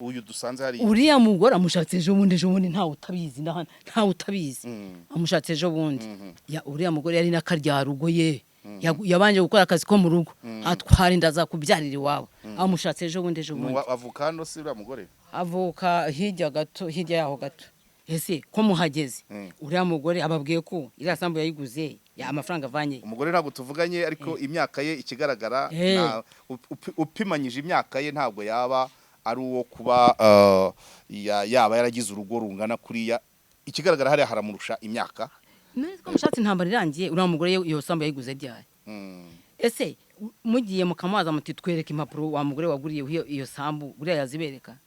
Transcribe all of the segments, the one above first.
Uyu dusanze hariya. Uriya mugore amushatse ejo bundi, ejo bundi, ntawe utabizi ndahano, ntawe utabizi. Amushatse ejo bundi. Ya, uriya mugore yari n'akaryarugo ye. Yabanje gukora akazi ko mu rugo, atwara inda aza kubyarira iwabo. Amushatse ejo bundi, ejo bundi. Avuka hano se uriya mugore? Avuka hirya gato, hirya yaho gato. Ese ko muhageze, uriya mugore ababwiye ko iriya sambu yayiguze ya amafaranga avanye? Umugore ntabwo tuvuganye, ariko imyaka ye ikigaragara, upimanyije imyaka ye, ntabwo yaba ari uwo kuba yaba yaragize urugo rungana kuriya. Ikigaragara hariya haramurusha imyaka. None ko mushatse intambara irangiye, uriya mugore iyo sambu yayiguze ryari? Ese mugiye mukamubaza muti: "Twereke impapuro wa mugore waguriye iyo sambu," buriya yazibereka?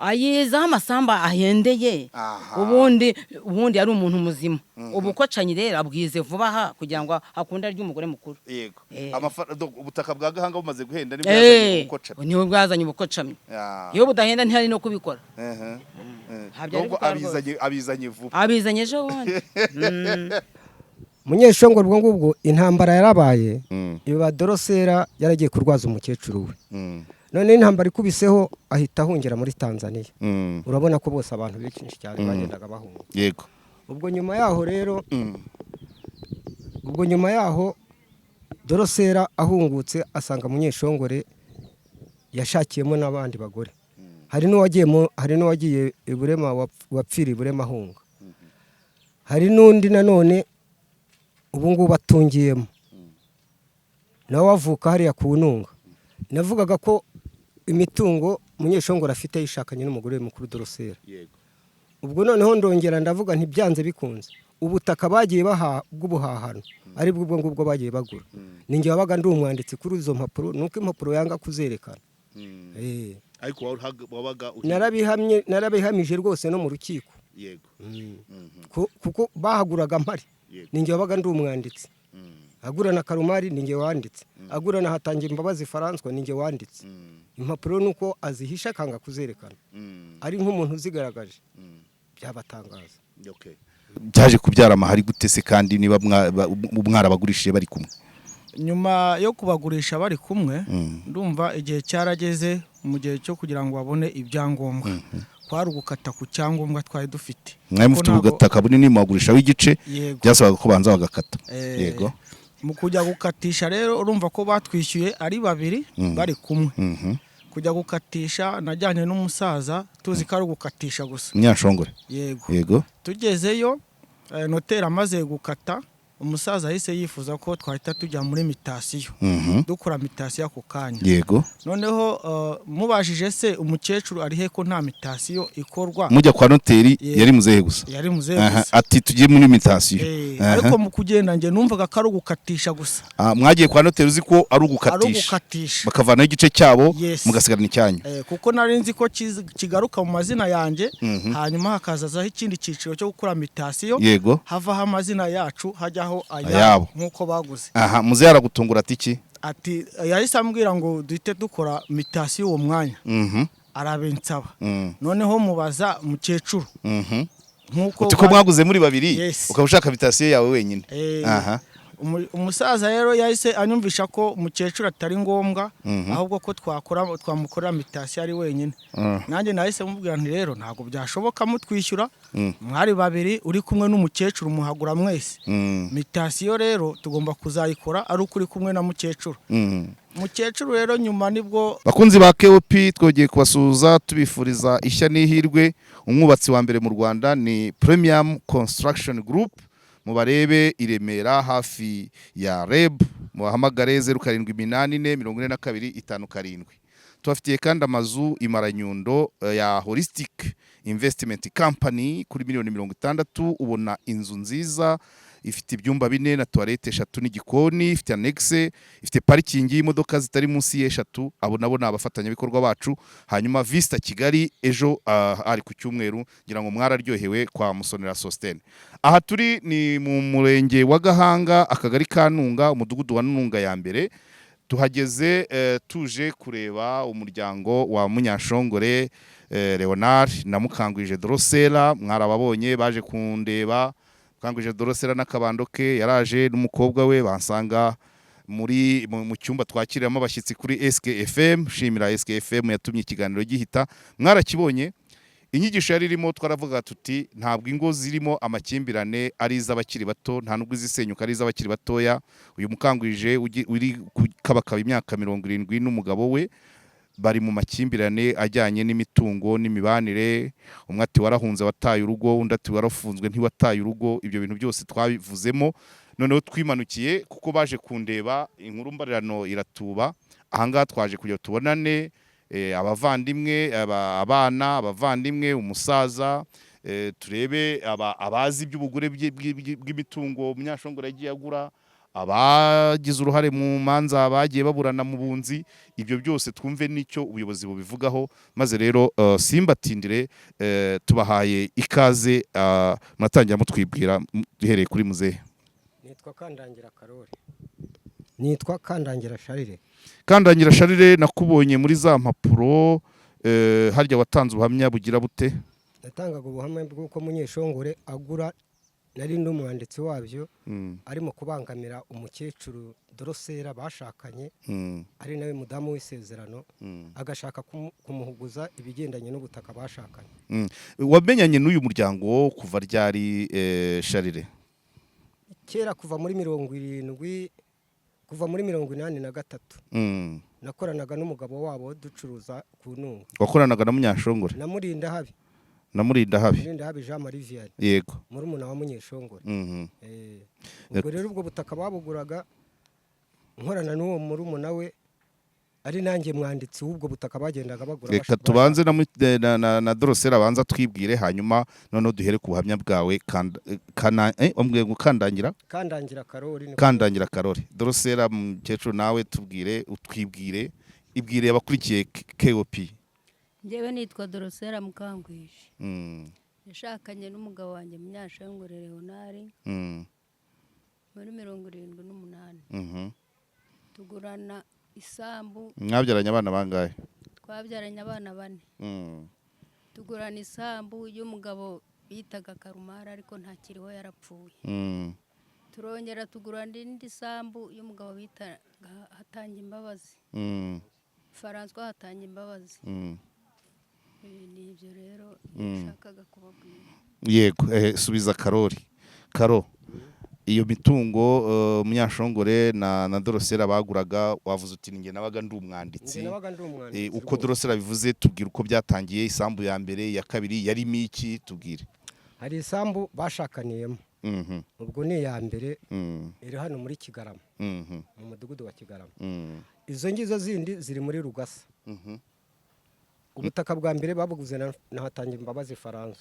Ayizaho amasambu ahendeye. Ubundi ari umuntu muzima. Ubu ko rero abwize vuba aha kugira ngo akunde arye umugore mukuru. Yego. Ubutaka bwa Gahanga bumaze guhenda nibwo yazanye ubukocamyi. Niwe bwazanye ubukocamyi. Iyo budahenda ntihari no kubikora. Ntabyo ari Nubwo gukora. abizanye vuba. Abizanye ejo bundi. Munyeshongore, ubwo ngubwo intambara yarabaye, iba Dorosera yaragiye kurwaza umukecuru we. None intambara ikubiseho ahita ahungira muri Tanzania. Urabona ko bose abantu benshi cyane bagendaga bahunga. Ubwo nyuma yaho rero, ubwo nyuma yaho Dorosera ahungutse asanga Munyeshongore yashakiyemo n'abandi bagore. Hari n'uwagiye i Burema, wapfiriye i Burema ahunga. Hari n'undi nanone ubu ngubu atungiyemo, nawe avuka hariya ku Ntunga. Navugaga ko imitungo Munyeshongore afite yishakanye n'umugore we mukuru Dorosera. Ubwo noneho ndongera ndavuga ntibyanze bikunze, ubutaka bagiye baha bw'ubuhahano ari bwo ubwo ngubwo bagiye bagura, ni njye wabaga ndi umwanditsi kuri izo mpapuro, nuko impapuro yanga kuzerekana. Ariko wabaga uri Narabihamye, narabihamije rwose no mu rukiko. Kuko bahaguraga mpari. Ni njye wabaga ndi umwanditsi. Agura na Karumari ni njye wanditse, agura na Hatangira Imbabazi Francois ni njye wanditse. Impapuro nuko azihisha akanga kuzerekana. Ari nk'umuntu uzigaragaje byabatangaza. Okay. Byaje kubyara amahari gute se kandi niba mwarabagurishije bari kumwe? Nyuma yo kubagurisha bari kumwe, ndumva igihe cyarageze mu gihe cyo kugira ngo babone ibyangombwa, kwari ugukata ku cyangombwa twari dufite. Mwari mufite Kuko ntabwo- ubutaka bunini, mubagurishaho igice. Yego. Byasabaga ko banza bagakata. Mu kujya gukatisha rero, urumva ko batwishyuye ari babiri bari kumwe. Kujya gukatisha najyanye n'umusaza, tuzi ko ari ugukatisha gusa. Munyanshongore? Yego. Tugezeyo, noteri amaze gukata, umusaza yahise yifuza ko twahita tujya muri mutation, dukora mutation ako kanya. Noneho mubajije: "Se umukecuru ari he ko nta mutation ikorwa?" Mujya kwa noteri, Yego. yari muzehe gusa? Yari muzehe gusa. Ati: "Tugiye muri mutation." Ariko mu kugenda njye numvaga ko ari ugukatisha gusa. Ah, mwagiye kwa noteri uzi ko ari Ari ugukatisha? ugukatisha. Bakavanaho igice cyabo, Yes. mugasigarana icyanyu. Kuko nari nzi ko kigaruka mu mazina yanjye, hanyuma hakazazaho ikindi cyiciro cyo gukora mutation, havaho amazina yacu hajyaho Ayabo. ayabo nk'uko baguze. Aha muzehe aragutungura ati iki? Ati yahise ambwira ngo duhite dukora mutation uwo mwanya. Arabinsaba. Noneho mubaza mukecuru nk'uko Uti ko mwaguze muri babiri, Yes. ukaba ushaka mutation yawe wenyine? Umusaza rero yahise anyumvisha ko umukecuru atari ngombwa, ahubwo ko twamukorera mutation ari wenyine. Nanjye nahise mubwira nti: "Rero ntabwo byashoboka, mutwishyura mwari babiri, uri kumwe n'umukecuru, muhagura mwese. Mutation rero tugomba kuzayikora ari uko uri kumwe na mukecuru." Mukecuru rero nyuma nibwo Bakunzi ba KOP, twongeye kubasuhuza tubifuriza ishya n'ihirwe. Umwubatsi wa mbere mu Rwanda ni Premium Construction Group. Mubarebe i Remera hafi ya REB, mubahamagare 0784 42 57. Tubafitiye kandi amazu i Maranyundo ya Holistic Investment Company. Kuri miliyoni 60 ubona inzu nziza ifite ibyumba bine na toilette eshatu n'igikoni, ifite annexe, ifite parikingi y'imodoka zitari munsi y'eshatu. Abo nabo ni abafatanyabikorwa bacu. Hanyuma Vista Kigali ejo, ari ku cyumweru, ngira ngo mwararyohewe kwa Musonera Sostene. Aha turi ni mu murenge wa Gahanga, akagari ka Ntunga, umudugudu wa Ntunga ya mbere. Tuhageze tuje kureba umuryango wa Munyanshongore Leonard na Mukangwije Drosera. Mwarababonye baje kundeba. Mukangwije Drosera n'akabando ke yaraje n'umukobwa we, bansanga muri mu cyumba twakiriramo abashyitsi kuri SKFM. Shimira SKFM yatumye ikiganiro gihita, mwarakibonye. Inyigisho yari irimo, twaravuga tuti ntabwo ingo zirimo amakimbirane ari iz'abakiri bato, nta nubwo izisenyuka ari iz'abakiri batoya. Uyu Mukangwije uri kabakaba imyaka 70 n'umugabo we bari mu makimbirane ajyanye n'imitungo n'imibanire. Umwe ati warahunze wataye urugo, undi ati warafunzwe ntiwataye urugo. Ibyo bintu byose twabivuzemo. Noneho twimanukiye kuko baje kundeba, inkuru mbarirano iratuba ahangaha. Twaje kugira tubonane abavandimwe, abana, abavandimwe, umusaza, turebe abazi iby'ubugure bw'imitungo Munyashongore yagiye agura, abagize uruhare mu manza bagiye baburana mu bunzi, ibyo byose twumve n'icyo ubuyobozi bubivugaho. Maze rero simbatindire, tubahaye ikaze. Muratangira mutwibwira, duhereye kuri muzehe. Nitwa Kandangira Karori, nitwa Kandangira Sharire. Kandangira Sharire, nakubonye muri za mpapuro. Harya watanze ubuhamya bugira bute? Natangaga ubuhamya bw'uko Munyeshongore agura, nari n'umwanditsi wabyo, arimo kubangamira umukecuru Dorosera bashakanye, ari nawe mudamu w'isezerano, agashaka kumuhuguza ibigendanye n'ubutaka bashakanye. Wamenyanye n'uyu muryango kuva ryari, Sharire? Kera, kuva muri 70, kuva muri 83. Nakoranaga n'umugabo wabo ducuruza ku Ntunga. Wakoranaga na Munyashongore? Na Murindahabi. Na Murindahabi. Murindahabi Jean Marie Vianney. Murumuna wa Munyeshongore. Ubwo rero ubwo butaka babuguraga nkorana n'uwo murumuna we, ari nanjye mwanditsi w'ubwo butaka bagendaga bagura. Reka tubanze na Dorosera abanza twibwire, hanyuma noneho duhere ku buhamya bwawe. Wambwiye ngo Kandangira? Kandangira Karori Kandangira Karori. Dorosera, mukecuru, nawe tubwire, utwibwire, ibwire abakurikiye KOP. Njyewe nitwa Dorosera Mukangwije. Yashakanye n'umugabo wanjye Munyashengure Leonard muri 78. Tugurana isambu. Mwabyaranye abana bangahe? Twabyaranye abana bane. Tugurana isambu y'umugabo bitaga Karumara, ariko ntakiriho, yarapfuye. Turongera tugurana indi sambu y'umugabo bitaga Hatanga Imbabazi, Francois Hatanga Imbabazi. Ni ibyo rero nashakaga kubabwira. Yego, subiza Karori. Karo, iyo mitungo Munyashongore na Dorosera baguraga, wavuze uti ninjye nabaga ndi umwanditsi. Njye nabaga ndi umwanditsi Uko rwose. Dorosera bivuze, tubwire uko byatangiye. Isambu ya mbere, iya kabiri yarimo iki? Tubwire. Hari isambu bashakaniyemo. Ubwo ni iya mbere, iri hano muri Kigarama, mu mudugudu wa Kigarama. Izo ngizo zindi ziri muri Rugasa. Ubutaka bwa mbere babuguze na Hatanga Imbabazi Faransa.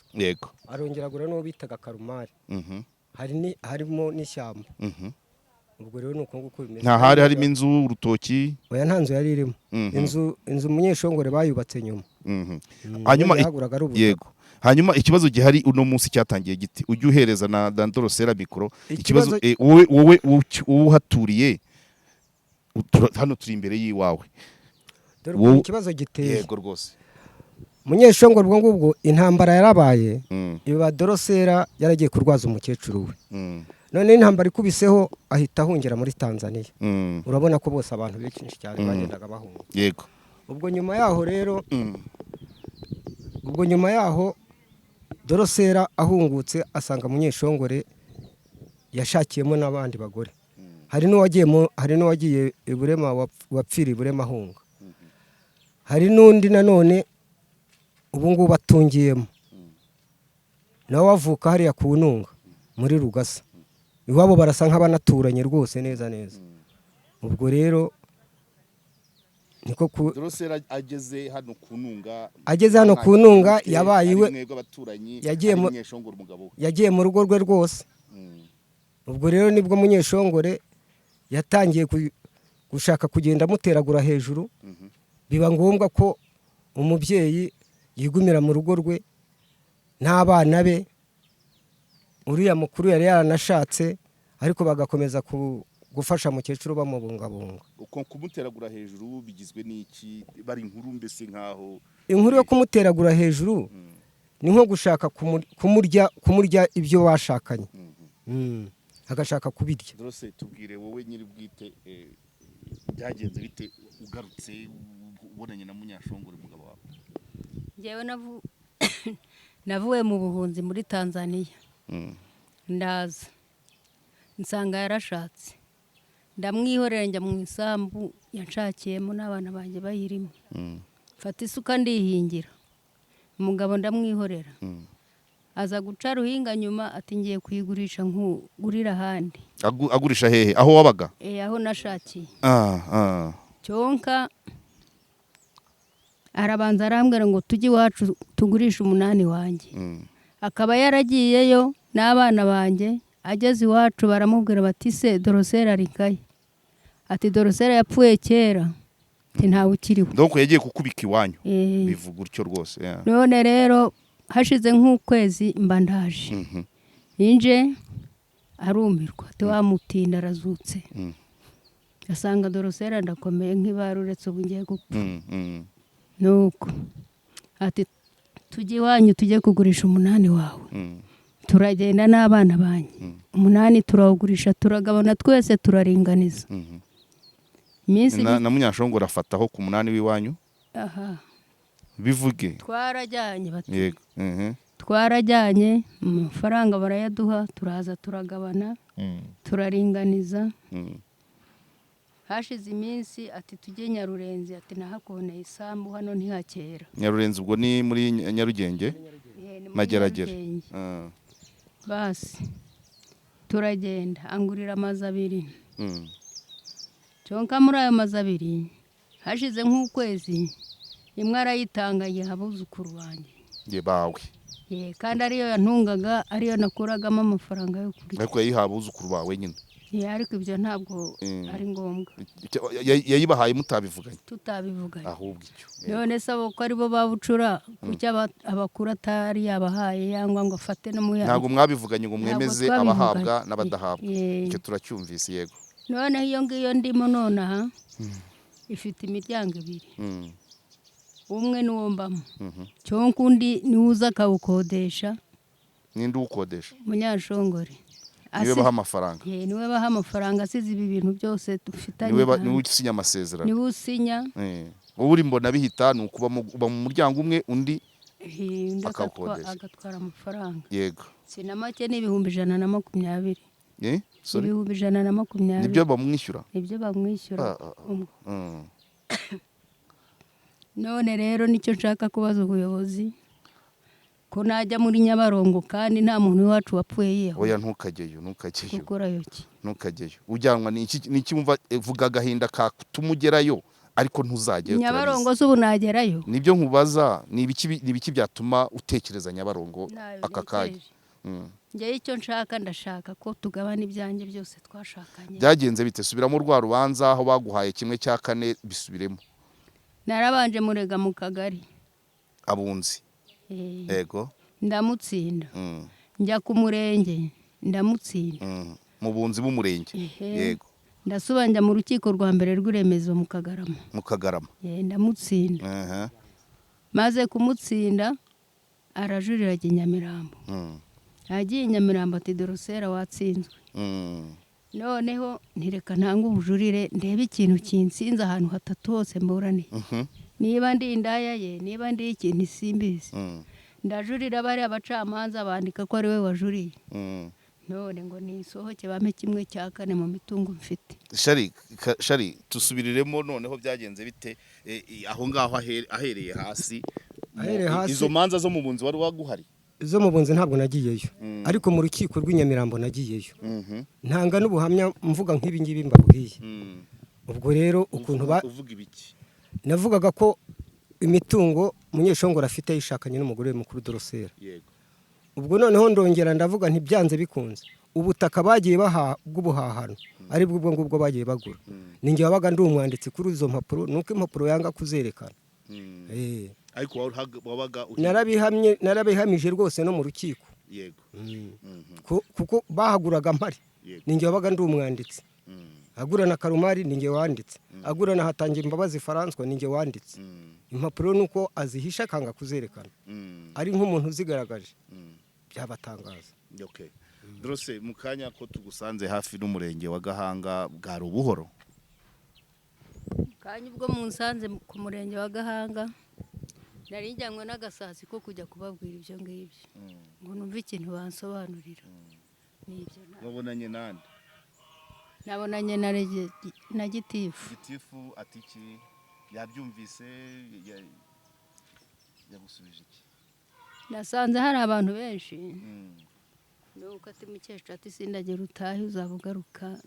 Arongera agura n'uwo bitaga Karumari. Harimo n'ishyamba. Ubwo rero ni uko nguko bimeze. Nta hari harimo inzu, urutoki? Oya, nta nzu yari irimo. Inzu Munyeshongore bayubatse nyuma. Hanyuma Ubundi yahaguraga ari ubutaka. Yego, hanyuma ikibazo gihari uno munsi cyatangiye giti? Ujye uhereza na Dorosera mikoro. Ikibazo wowe uhaturiye, hano turi imbere y'iwawe. Dore ukuntu ikibazo giteye. Yego rwose. Munyeshongore ubwo ngubwo intambara yarabaye, iba Dorosera yaragiye kurwaza umukecuru we. None intambara ikubiseho ahita ahungira muri Tanzania. Urabona ko bose abantu benshi cyane bagendaga bahunga. Ubwo nyuma yaho rero, ubwo nyuma yaho Dorosera ahungutse asanga Munyeshongore yashakiyemo n'abandi bagore. Hari n'uwagiye i Burema, wapfiriye i Burema ahunga. Hari n'undi nanone ubu ngubu atungiyemo, nawe avuka hariya ku Ntunga muri Rugasa. Iwabo barasa nk'abanaturanye rwose neza neza. Ubwo rero niko ku Dorosera ageze hano ku Ntunga? Ageze hano ku Ntunga yabaye iwe. Mwebwe abaturanyi, Yagiye ari Munyeshongore umugabo we? Yagiye mu rugo rwe rwose. Ubwo rero nibwo Munyeshongore yatangiye gushaka kugenda amuteragura hejuru. Biba ngombwa ko umubyeyi yigumira mu rugo rwe n'abana be. Uriya mukuru yari yaranashatse, ariko bagakomeza gufasha mukecuru bamubungabunga. Uko kumuteragura hejuru bigizwe n'iki? Bari inkuru mbese nkaho Inkuru yo kumuteragura hejuru ni nko gushaka kumurya ibyo bashakanye. Agashaka kubirya. Dorose, tubwire wowe nyiri bwite, byagenze bite ugarutse ubonanye na Munyashongore, umugabo wawe? Njyewe navuye mu buhunzi muri Tanzania, ndaza nsanga yarashatse, ndamwihorera, njya mu isambu yanshakiyemo n'abana banjye bayirimo, mfata isuka ndihingira. Umugabo ndamwihorera, aza guca ruhinga nyuma ati: "Ngiye kuyigurisha nkugurira ahandi." Agurisha hehe? Aho wabaga? Aho nashakiye. Ah. Cyonka arabanza arambwira ngo tujye iwacu tugurishe umunani wanjye. Akaba yaragiyeyo n'abana banjye. Ageze iwacu baramubwira bati: "Se Dorosera ari kaye?" Ati: "Dorosera yapfuye kera," ati: "Ntawe ukiriho." Donc yagiye kukubika iwanyu. Eh. Bivuga utyo rwose, yeah. None rero hashize nk'ukwezi mba ndaje. Inje arumirwa, ati: "Wamutinda arazutse." Asanga Dorosera ndakomeye nk'ibara, uretse ubu ngiye gupfa. Nuko ati: "Tujye iwanyu, tujye kugurisha umunani wawe." Turagenda n'abana banjye, umunani turawugurisha, turagabana twese, turaringaniza. Iminsi Na Munyashongore afataho ku munani w'iwanyu? Aha. Bivuge. Twarajyanye bati. Yego. Twarajyanye, amafaranga barayaduha, turaza turagabana, turaringaniza. Hashize iminsi ati: "Tujye Nyarurenzi," ati: "Nahakuboneye isambu, hano ntihakera." Nyarurenzi ubwo ni muri Nyarugenge? Ni muri Mageragere. Nyarugenge. Ah. Basi turagenda, angurira amazu abiri. Cyonka muri ayo mazu abiri, hashize nk'ukwezi, imwe arayitanga ayiha abuzukuru banjye. Ye bawe? Ye, kandi ariyo yantungaga, ariyo nakuragamo amafaranga yo kurya. Ariko yayihaye abuzukuru bawe nyine? Ye, ariko ibyo ntabwo ari ngombwa. Yayibahaye mutabivuganye? Tutabivuganye. Ahubwo icyo. None se abo ko aribo babucura, kuki abakuru atari yabahaye yangwa ngo afate no mu yandi? Ntabwo mwabivuganye ngo Ntabwo mwemeze twabivuganye. abahabwa n'abadahabwa. Ye. Icyo turacyumvise, yego. Noneho iyo ngiyo ndimo nonaha ifite imiryango ibiri. Umwe niwo mbamo, cyonka undi niwe uza akawukodesha. Ninde uwukodesha? Munyashongore. Niwe baha amafaranga? Ye, niwe baha amafaranga, asize ibi bintu byose dufitanye. Niwe usinya amasezerano? Niwe usinya. Wowe uri mbona bihita ni ukuba uba mu muryango umwe, undi undi akawukodesha. Agatwara amafaranga. Yego. Si na make, ni 120,000. Eh? Sorry. 120,000. Nibyo bamwishyura? Nibyo bamwishyura. Ah. Umwe. None rero nicyo nshaka kubaza ubuyobozi, ko najya muri Nyabarongo kandi nta muntu iwacu wapfuye yiyahuye? Oya, ntukajyeyo, ntukajyeyo. Gukorayo ki? Ntukajyeyo. Ujyanwa ni iki? Ni iki wumva? Vuga agahinda katuma ugerayo, ariko ntuzajyayo, Nyabarongo turabizi. se ubu nagerayo? Nibyo nkubaza, ni ibiki byatuma utekereza Nyabarongo Ntayo aka kanya? ntekereje. Njyewe icyo nshaka, ndashaka ko tugabana ibyanjye byose twashakanye. Byagenze bite? Subiramo rwa rubanza aho baguhaye 1/4, bisubiremo. Narabanje murega mu kagari. Abunzi? Yego. Ndamutsinda. Njya ku murenge, ndamutsinda. Mu bunzi b'umurenge? Ehe. Yego. Ndasuba njya mu rukiko rwa mbere rw'iremezo mu Kagarama. Mu Kagarama. Ndamutsinda. Maze kumutsinda, arajurira, ajya i Nyamirambo. Agiye i Nyamirambo ati: "Dorosera watsinzwe." Noneho ntireka ntange ubujurire, ndebe ikintu kinsinze ahantu hatatu hose mburaniye. Niba ndi indaya ye, niba ndi ikintu, simbizi. Ndajurira, bariya abacamanza bandika ko ari we wajuriye. None ngo nisohoke bampe 1/4 mu mitungo mfite. Shari, Shari, tusubiriremo noneho, byagenze bite? Aho ngaho ahereye hasi Ahereye hasi. Izo manza zo mu bunzi wari waguhari? Izo mu bunzi ntabwo nagiyeyo, ariko mu rukiko rw'i Nyamirambo nagiyeyo, ntanga n'ubuhamya mvuga nk'ibi ngibi mbabwiye. Ubwo rero ukuntu ba Uvuga ibiki? Navugaga ko imitungo Munyeshongoro afite yishakanye n'umugore we mukuru Dorosera. Ubwo noneho ndongera ndavuga ntibyanze bikunze, ubutaka bagiye baha bw'ubuhahano, ari bwo ubwo ngubwo bagiye bagura, ni njye wabaga ndi umwanditsi kuri izo mpapuro, nuko impapuro yanga kuzerekana. Ariko wabaga Narabihamye, narabihamije rwose no mu rukiko. Kuko bahaguraga mpari. Ni njye wabaga ndi umwanditsi. Agura na Karumari ni njye wanditse, agura na Hatangira Imbabazi Francois ni njye wanditse. Impapuro nuko azihisha akanga kuzerekana. Ari nk'umuntu uzigaragaje byabatangaza. Okay. Dorose, mu kanya ko tugusanze hafi n'umurenge wa Gahanga, bwari ubuhoro? Kanya ubwo munsanze ku murenge wa Gahanga, nari njyanywe n'agasasi ko kujya kubabwira ibyo ngibyo, ngo numve ikintu bansobanurira. Nibyo. Wabonanye nande? Nabonanye na gitifu. Gitifu ati iki? Yabyumvise? Yagusubije iki? Nasanze hari abantu benshi, nuko ati: "Mukecuru," ati, "sindagira utahe, uzaba ugaruka."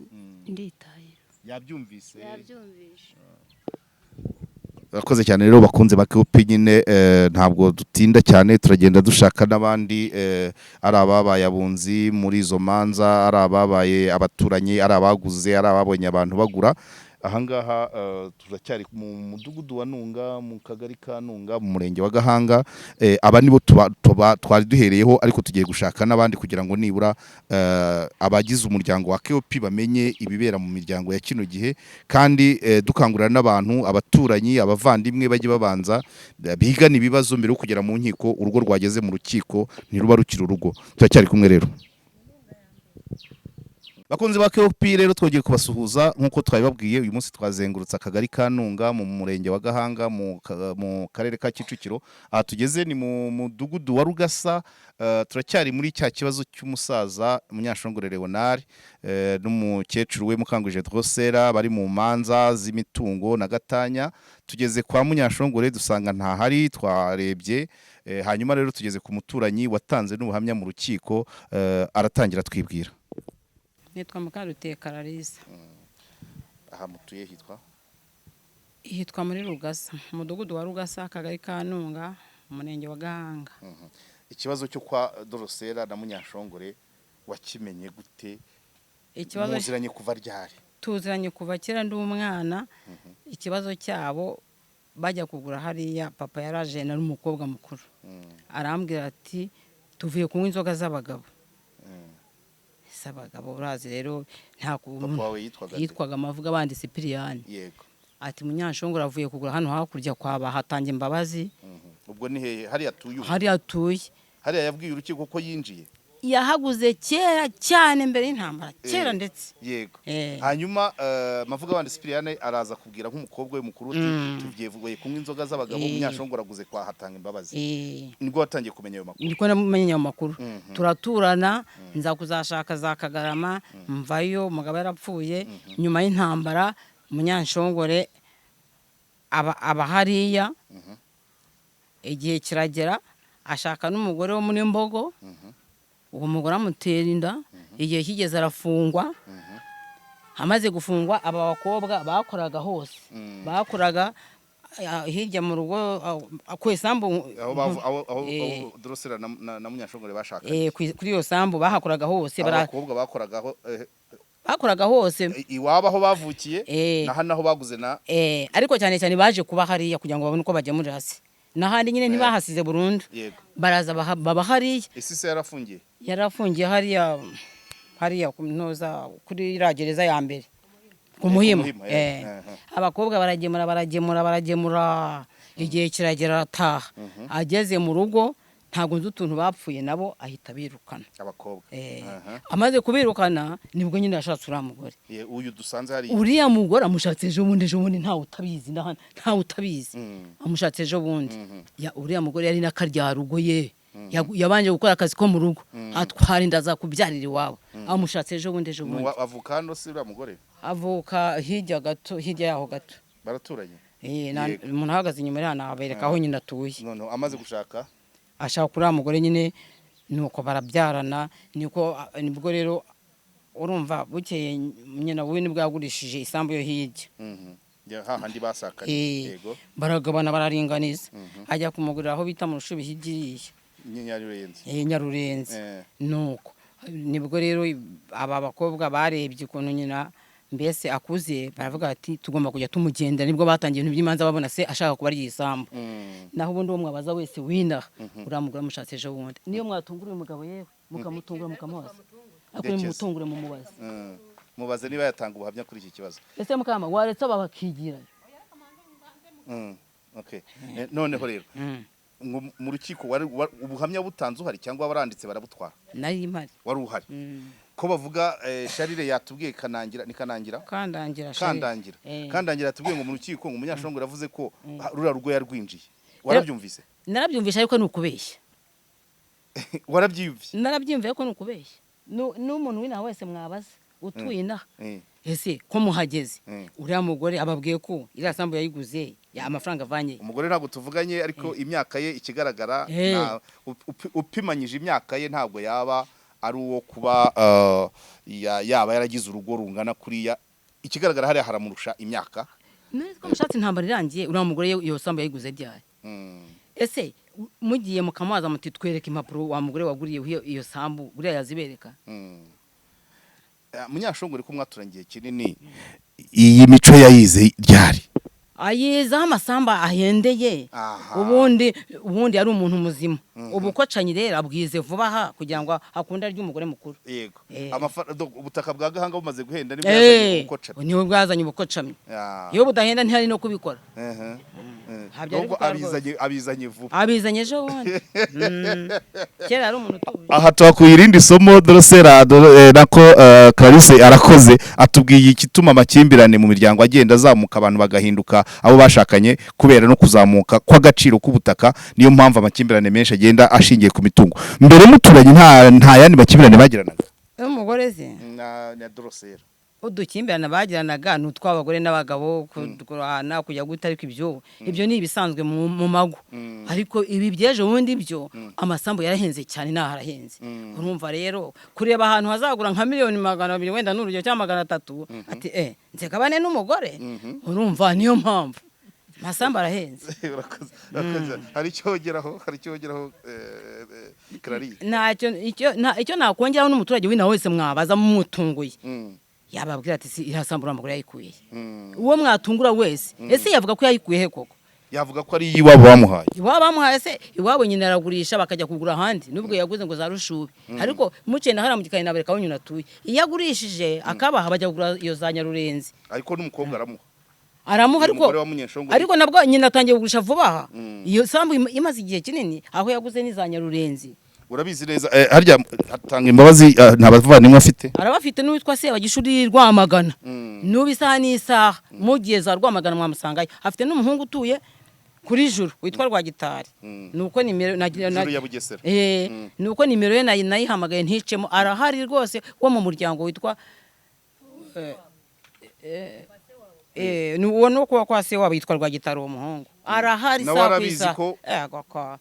Nditahira. Yabyumvise? Yabyumvishe. Urakoze cyane rero, bakunze ba KOP nyine, ntabwo dutinda cyane, turagenda dushaka n'abandi, ari ababaye abunzi muri izo manza, ari ababaye abaturanyi, ari abaguze, ari ababonye abantu bagura. Ahangaha turacyari mu mudugudu wa Ntunga, mu kagari ka Ntunga, mu murenge wa Gahanga. Aba nibo twari duhereyeho, ariko tugiye gushaka n'abandi kugira ngo nibura abagize umuryango wa KOP bamenye ibibera mu miryango ya kino gihe, kandi dukangurira n'abantu, abaturanyi, abavandimwe, bajye babanza bigana ibibazo mbere yo kugera mu nkiko. Urugo rwageze mu rukiko ntiruba rukiri urugo. Turacyari kumwe rero, bakunzi ba KOP. Rero twongeye kubasuhuza nk'uko twabibabwiye. Uyu munsi twazengurutse akagari ka Ntunga mu murenge wa Gahanga, mu karere ka Kicukiro. Aha tugeze ni mu mudugudu wa Rugasa. Turacyari muri cya kibazo cy'umusaza Munyashongore Leonard n'umukecuru we Mukangwije Drosera, bari mu manza z'imitungo na gatanya. Tugeze kwa Munyashongore dusanga ntahari, twarebye, hanyuma rero tugeze ku muturanyi watanze n'ubuhamya mu rukiko. Aratangira twibwira. Nitwa Mukaruteka Larisa. Aha mutuye hitwa? Hitwa muri Rugasa, umudugudu wa Rugasa, akagari ka Ntunga, umurenge wa Gahanga. Ikibazo cyo kwa Dorosera na Munyashongore wakimenye gute? Ikibazo Muziranye kuva ryari? Tuziranye kuva kera, ndi umwana. Ikibazo cyabo, bajya kugura hariya, papa yaraje, nari umukobwa mukuru, arambwira ati: "Tuvuye kunywa inzoga z'abagabo." Z'abagabo, urazi rero nta Papa wawe yitwaga nde? Yitwaga Amavuga abandi Sipiriyani. Ati: "Munyanshongore avuye kugura hano hakurya kwa Bahatanga Imbabazi." Ubwo ni hehe? Hariya atuye ubu? Hariya atuye. Hariya yabwiye urukiko ko yinjiye? Yahaguze kera cyane, mbere y'intambara, kera ndetse. Hanyuma Mavuga abandi Sipiriyane araza kubwira nk'umukobwa we mukuru uti: "Tuvuye kunywa inzoga z'abagabo, Munyashongore aguze kwa Hatanga Imbabazi." Nibwo watangiye kumenya ayo makuru? Niko namenye ayo makuru. Turaturana, nza kuzashaka za Kagarama, mvayo umugabo yarapfuye. Nyuma y'intambara Munyanshongore aba hariya. Igihe kiragera ashaka n'umugore wo muri Mbogo. Uwo mugore amutera inda. Igihe kigeze arafungwa. Amaze gufungwa, aba bakobwa bakoraga hose, bakoraga hirya mu rugo, ku isambu. Aho aho Dorosera na Munyashongore bashakanye? Kuri iyo sambu bahakoraga hose. Abakobwa bakoragaho Bakoraga hose. Iwabo aho bavukiye na hano aho baguze na Ariko cyane cyane baje kuba hariya kugira ngo babone uko bagemurira se n'ahandi nyine, ntibahasize burundu. Baraza baba hariya. Isi se yarafungiye? Yarafungiye hariya, hariya ku ntoza, kuri iriya gereza ya mbere ku Muhima. Muhima. Abakobwa baragemura, baragemura, baragemura, igihe kiragera arataha. Ageze mu rugo, ntabwo nzi utuntu bapfuye nabo, ahita birukana. Abakobwa? Amaze kubirukana nibwo nyine yashatse uriya mugore. Uyu dusanze hariya? Uriya mugore amushatse ejo bundi, ejo bundi, ntawe utabizi, ntawe utabizi. Amushatse ejo bundi. Uriya mugore yari n'akaryarugo ye. Yabanje gukora akazi ko mu rugo, atwara inda aza kubyarira iwabo. Amushatse ejo bundi, ejo bundi. Avuka hano se uriya mugore? Avuka hirya gato, hirya yaho gato. Baraturanye? Umuntu ahagaze inyuma iriya nabereka aho nyine atuye. None amaze gushaka? Ashaka uriya mugore nyine, nuko barabyarana. Niko nibwo rero urumva bukeye nyina we nibwo yagurishije isambu yo hirya. Hahandi basakanye? Baragabana, bararinganiza, ajya kumugurira aho bita mu Rushubi hirya iriya. Nyarurenzi? Nyarurenzi. Nuko nibwo rero aba bakobwa barebye ukuntu nyina mbese akuze, baravuga bati: "Tugomba kujya tumugenda." Nibwo batangiye ibintu by'imanza, babona se ashaka kuba ari isambu. Naho ubundi uwo mwabaza wese winaha, uriya mugore amushatse ejo bundi. Niyo mwatungura uyu mugabo, yewe mukamutungura, mukamubaza, ariko Ndekezi. mumutungure mumubaze. Mubaze niba yatanga ubuhamya kuri iki kibazo. Ese mukama waretse aba bakigira? Okay. Noneho rero Ngo mu rukiko ubuhamya butanze uhari cyangwa baranditse barabutwara? Nari mpari. Wari uhari. Ko bavuga Sharire yatubwiye Kanangira, ni Kanangira? Kandangira Sharire. Kandangira. Eh. Kandangira yatubwiye ngo mu rukiko ngo Munyashongore yavuze ko ruriya rugo yarwinjiye. Warabyumvise? Narabyumvishe, ariko ni ukubeshya. Warabyiyumviye? Narabyumviye, ariko ni ukubeshya. N'umuntu w'inaha wese mwabaza utuye inaha, ese ko muhageze, uriya mugore ababwiye ko iriya sambu yayiguze ya amafaranga avanye? Umugore ntabwo tuvuganye, ariko imyaka ye ikigaragara, upimanyije imyaka ye, ntabwo yaba ari uwo kuba yaba yaragize urugo rungana kuriya. Ikigaragara hariya haramurusha imyaka. None ko mushatse intambara irangiye, uriya mugore iyo sambu yayiguze ryari? Ese mugiye mukamubaza muti twereke impapuro wa mugore waguriye iyo sambu, buriya yazibereka? Munyashongore, ko mwaturangiye kinini, iyi mico yayize ryari? Ayizaho amasamba ahendeye. Ubundi yari umuntu muzima. Ubukocanyi rero abwize vuba aha kugira ngo akunde arye umugore mukuru. Yego. Ubutaka bwa Gahanga bumaze guhenda nibwo yazanye ubukocamyi. Niwe bwazanye ubukocamyi. Iyo budahenda ntihari no kubikora. Ntabyo ari Nubwo gukora rwose. abizanye vuba. Abizanye ejo bundi. Kera yari umuntu utuje. Aha tuhakuye irindi somo. Dorosera nako Clarisse arakoze, atubwiye igituma amakimbirane mu miryango agenda azamuka, abantu bagahinduka abo bashakanye kubera no kuzamuka kw'agaciro k'ubutaka. Niyo mpamvu amakimbirane menshi agenda ashingiye ku mitungo. Mbere muturanye nta yandi makimbirane bagiranaga? Umugore ze? Na Dorosera. Udukimbirane bagiranaga ni utw'abagore n'abagabo, kurwana, kujya guta, ariko ibyo ni ibisanzwe mu mago. Ariko ibi by'ejo bundi byo, amasambu yarahenze cyane, n'aho arahenze. Urumva rero kureba ahantu hazagura nka miliyoni 200 wenda n'urugero, cyangwa 300, ati nzegabane n'umugore. Urumva niyo mpamvu amasambu arahenze. Urakoze, urakoze. Hari icyo wongeraho, Clarisse? Ntacyo. Icyo nakongeraho, n'umuturage w'inaha wese mwabaza mumutunguye, yababwira ati si iriya sambu uriya mugore yayikuye he? Uwo mwatungura wese, ese yavuga ko yayikuye he koko? Yavuga ko ari iwabo bamuhaye. Iwabo bamuhaye se? Iwabo nyina aragurisha bakajya kugura ahandi, nubwo yaguze ngo za Rushubi, ariko muciye na hariya mu gikari nabereka aho nyina atuye. Iyo agurishije akabaha, bajya kugura iyo za Nyarurenzi. Ariko n'umukobwa aramuha. Aramuha, ariko Umugore wa Munyeshongore. Ariko nabwo nyina atangiye kugurisha vuba aha. Iyo sambu imaze igihe kinini, aho yaguze ni za Nyarurenzi. Urabizi neza. Harya atanga imbabazi, nta bavandimwe afite? Arabafite, n'uwitwa Sebagishuri Rwamagana. N'ubu isaha n'isaha mugiye za Rwamagana mwamusangayo. Afite n'umuhungu utuye kuri Juru witwa Rwagitari. Nuko nimero Juru ya Bugesera. Nuko nimero ye nayihamagaye nticemo. Arahari rwose wo mu muryango witwa ni uwo no kuba kwa se wabo yitwa Rwagitari. Uwo muhungu arahari Nawe isaha ku arabizi isaha. ko- Ego kwa.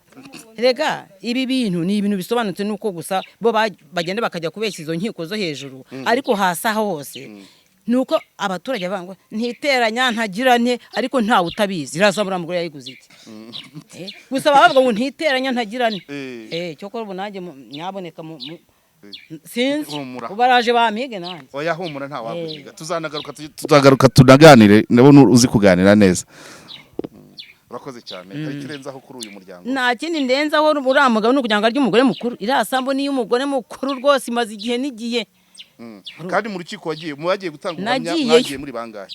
Rega ibi bintu ni ibintu bisobanutse, nuko gusa bo bagenda bakajya kubeshya izo nkiko zo hejuru, ariko hasi aho hose nuko abaturage bavuga ngo ntiteranya, ntagira nte, ariko ntawe utabizi iriya mugore yayiguze iki. Gusa baba bavuga ngo ntiteranya, ntagira nte. Cyokora ubu nanjye nyaboneka sinzi. Humura. Ubu baraje bampige nanjye. Oya, humura, nta waguhiga. Tuzanagaruka, tuzagaruka tunaganire. Ndabona uzi kuganira neza. Urakoze cyane. Hari ikirenzaho kuri uyu muryango? Nta kindi ndenzaho. Uriya mugabo ni ukugira ngo arye umugore mukuru. Iriya sambu niyo umugore mukuru rwose, imaze igihe n'igihe. Kandi mu rukiko wagiye, mu bagiye gutanga ubuhamya? Nagiyeyo. Mwagiye muri bangahe?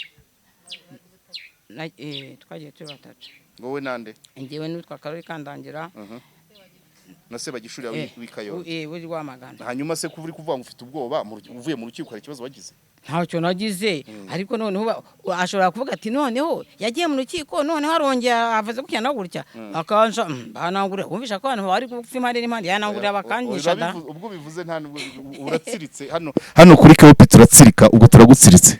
Twagiye turi batatu. Wowe nande? Njyewe n'uwitwa Karori Kandangira. Na Sebagishuri w'Ikayonza? W'i Rwamagana. Hanyuma se kuba uri kuvuga ngo ufite ubwoba, uvuye mu rukiko hari ikibazo wagize? Ntacyo nagize, ariko noneho ashobora kuvuga ati noneho yagiye mu rukiko, noneho arongera avuze gutya na gutya, akanja banangurira. Wumvisha ko abantu bari gupfa impande n'impande, yanangurira bakangisha da. Ubwo bivuze nta nubwo uratsiritse. Hano kuri Keopi turatsirika, ubwo turagutsiritse.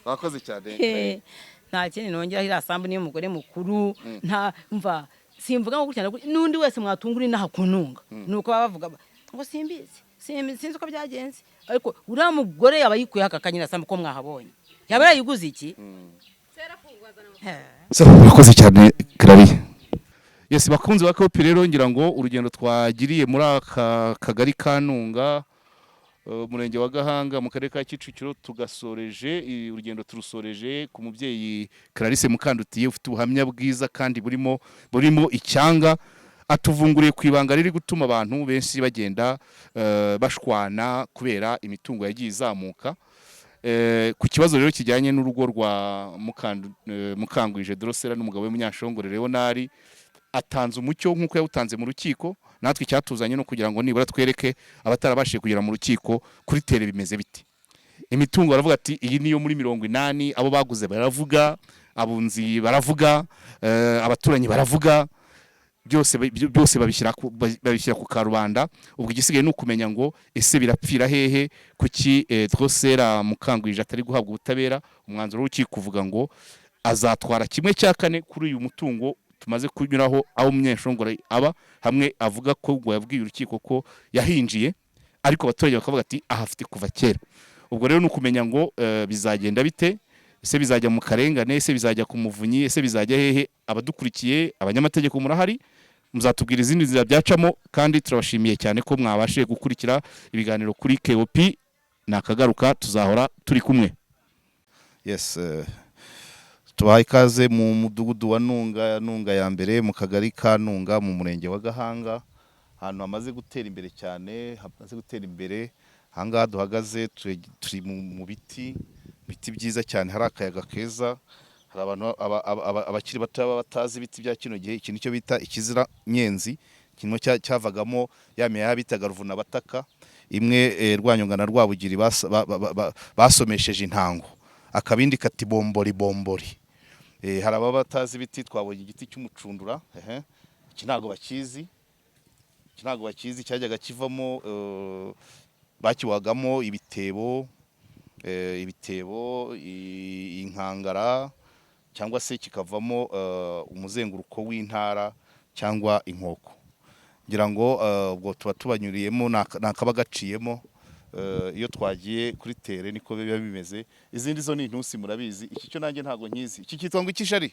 Wakoze cyane. Nta kindi nongeraho. Iriya sambu niyo umugore mukuru. Nta mva simvuga ngo gutya na gutya, n'undi wese mwatungura inaha kuntunga nuko baba bavuga ngo simbizi, sinzi uko byagenze, ariko uriya mugore yaba yikuyeho aka kanyina sambu ko mwahabonye, yaba yayiguze iki? So, urakoze cyane, Clary. Yes, bakunzi ba Kopi, rero ngira ngo urugendo twagiriye muri aka kagari ka Ntunga, umurenge wa Gahanga, mu karere ka Kicukiro, tugasoreje urugendo turusoreje ku mubyeyi Clarisse Mukandutiye, ufite ubuhamya bwiza kandi burimo icyanga. Atuvunguriye ku ibanga riri gutuma abantu benshi bagenda bashwana kubera imitungo yagiye izamuka. Ku kibazo rero kijyanye n'urugo rwa Mukangwije Dorosera n'umugabo we Munyashongore Leonard. Atanze umucyo nk'uko yawutanze mu rukiko. Natwe icyatuzanye no kugira ngo nibura twereke abatarabashije kugera mu rukiko kuri terrain bimeze bite. Imitungo baravuga ati iyi niyo muri 80, abo baguze baravuga, abunzi baravuga, abaturanyi baravuga, byose babishyira ku karubanda. Ubwo igisigaye ni ukumenya ngo ese birapfira hehe? Kuki Drocella Mukangwije atari guhabwa ubutabera? Umwanzuro w'urukiko uvuga ngo azatwara 1/4 kuri uyu mutungo tumaze kunyuraho, aho Umunyeshongore aba, hamwe avuga ko ngo yabwiye urukiko ko yahinjiye, ariko abaturage bakavuga ati ahafite kuva kera. Ubwo rero ni ukumenya ngo bizagenda bite? Ese bizajya mu karengane? Ese bizajya ku muvunyi? Ese bizajya hehe? Abadukurikiye, abanyamategeko murahari, muzatubwira izindi nzira byacamo. Kandi turabashimiye cyane ko mwabashije gukurikira ibiganiro kuri KOP. Nakagaruka, tuzahora turi kumwe. Yes, tubahaye ikaze mu mudugudu wa Ntunga, Ntunga ya mbere, mu kagari ka Ntunga, mu murenge wa Gahanga, ahantu hamaze gutera imbere cyane, hamaze gutera imbere. Ahangaha duhagaze turi mu biti byiza cyane, hari akayaga keza. Hari abantu abakiri bato baba batazi ibiti bya kino gihe. Iki nicyo bita ikizira nyenzi, kimwe cyavagamo ya miheha bitaga ruvunabataka, imwe Rwanyonga na Rwabugiri basomesheje intango, akabindi kati bombori bombori. Hari ababa batazi ibiti. Twabonye igiti cy'umucundura, ehe. Iki ntabwo bakizi, iki ntabwo bakizi. Cyajyaga kivamo, bakiwagamo ibitebo, inkangara, cyangwa se kikavamo umuzenguruko w'intara cyangwa inkoko. Ngira ngo ubwo tuba tubanyuriyemo nakaba gaciyemo. Iyo twagiye kuri terrain niko biba bimeze. Izindi zo ni intusi, murabizi. Iki cyo nanjye ntabwo nkizi. Iki cyitwa ngo iki shari?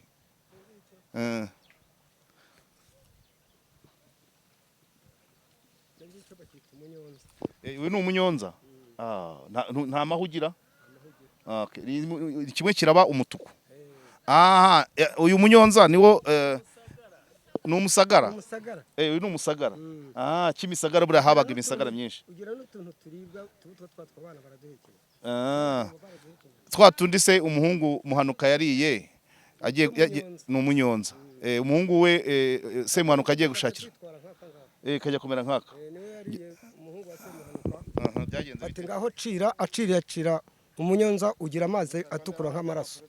Uyu ni umunyonza. Nta mahu ugira. Okay. Kimwe kiraba umutuku. Aha, uyu munyonza niwo, ni umusagara. Umusagara. Uyu ni umusagara. Kimisagara buriya habaga imisagara myinshi. Ugira n'utuntu turibwa tuba twatwa, abana baraduhekenya. Twa tundi se umuhungu Muhanuka yariye agiye ni umunyonza. Umuhungu we, Semuhanuka agiye gushakira. Kwitwara nk'aka ngaka. Kajya kumera nk'aka. Niwe yariye umuhungu wa Semuhanuka. Aha, byagenze Ati bite? ngaho cira, aciriye, acira umunyonza ugira amazi atukura nk'amaraso.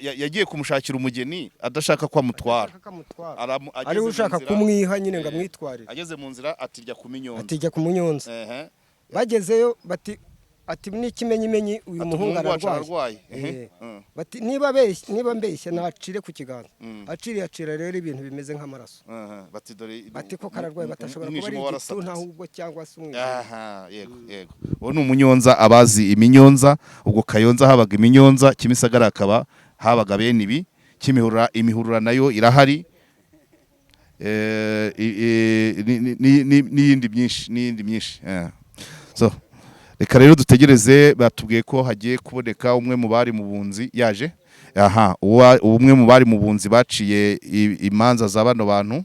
Yagiye kumushakira umugeni adashaka ko amutwara. Akamutwara. Ageze Ariwe mu ushaka nzira- kumwiha nyine ngo amwitwarire. Ageze mu nzira atirya ku minyonza. Atijya ku munyonza. Bagezeyo bati, ati n'ikimenyimenyi uyu Ati muhungu umuhungu wacu ararwaye. ararwaye. Ehe. Bati niba abeshya, niba mbeshya nacire ku kiganza. Aciriye, acira rero ibintu bimeze nk'amaraso. Aha, bati dore Bati ko kararwaye, batashobora kuba ari umwijima igituntu warasadutse. ahubwo cyangwa se umwijima. Aha, yego yego, uwo ni umunyonza. Abazi iminyonza, ubwo Kayonza habaga iminyonza, Kimisagara hakaba habaga bene ibi, Kimihurura imihurura nayo irahari, n'iyindi myinshi, n'iyindi myinshi. So reka rero dutegereze. Batubwiye ko hagiye kuboneka umwe mu bari mu bunzi yaje. Aha, umwe mu bari mu bunzi baciye imanza za bano bantu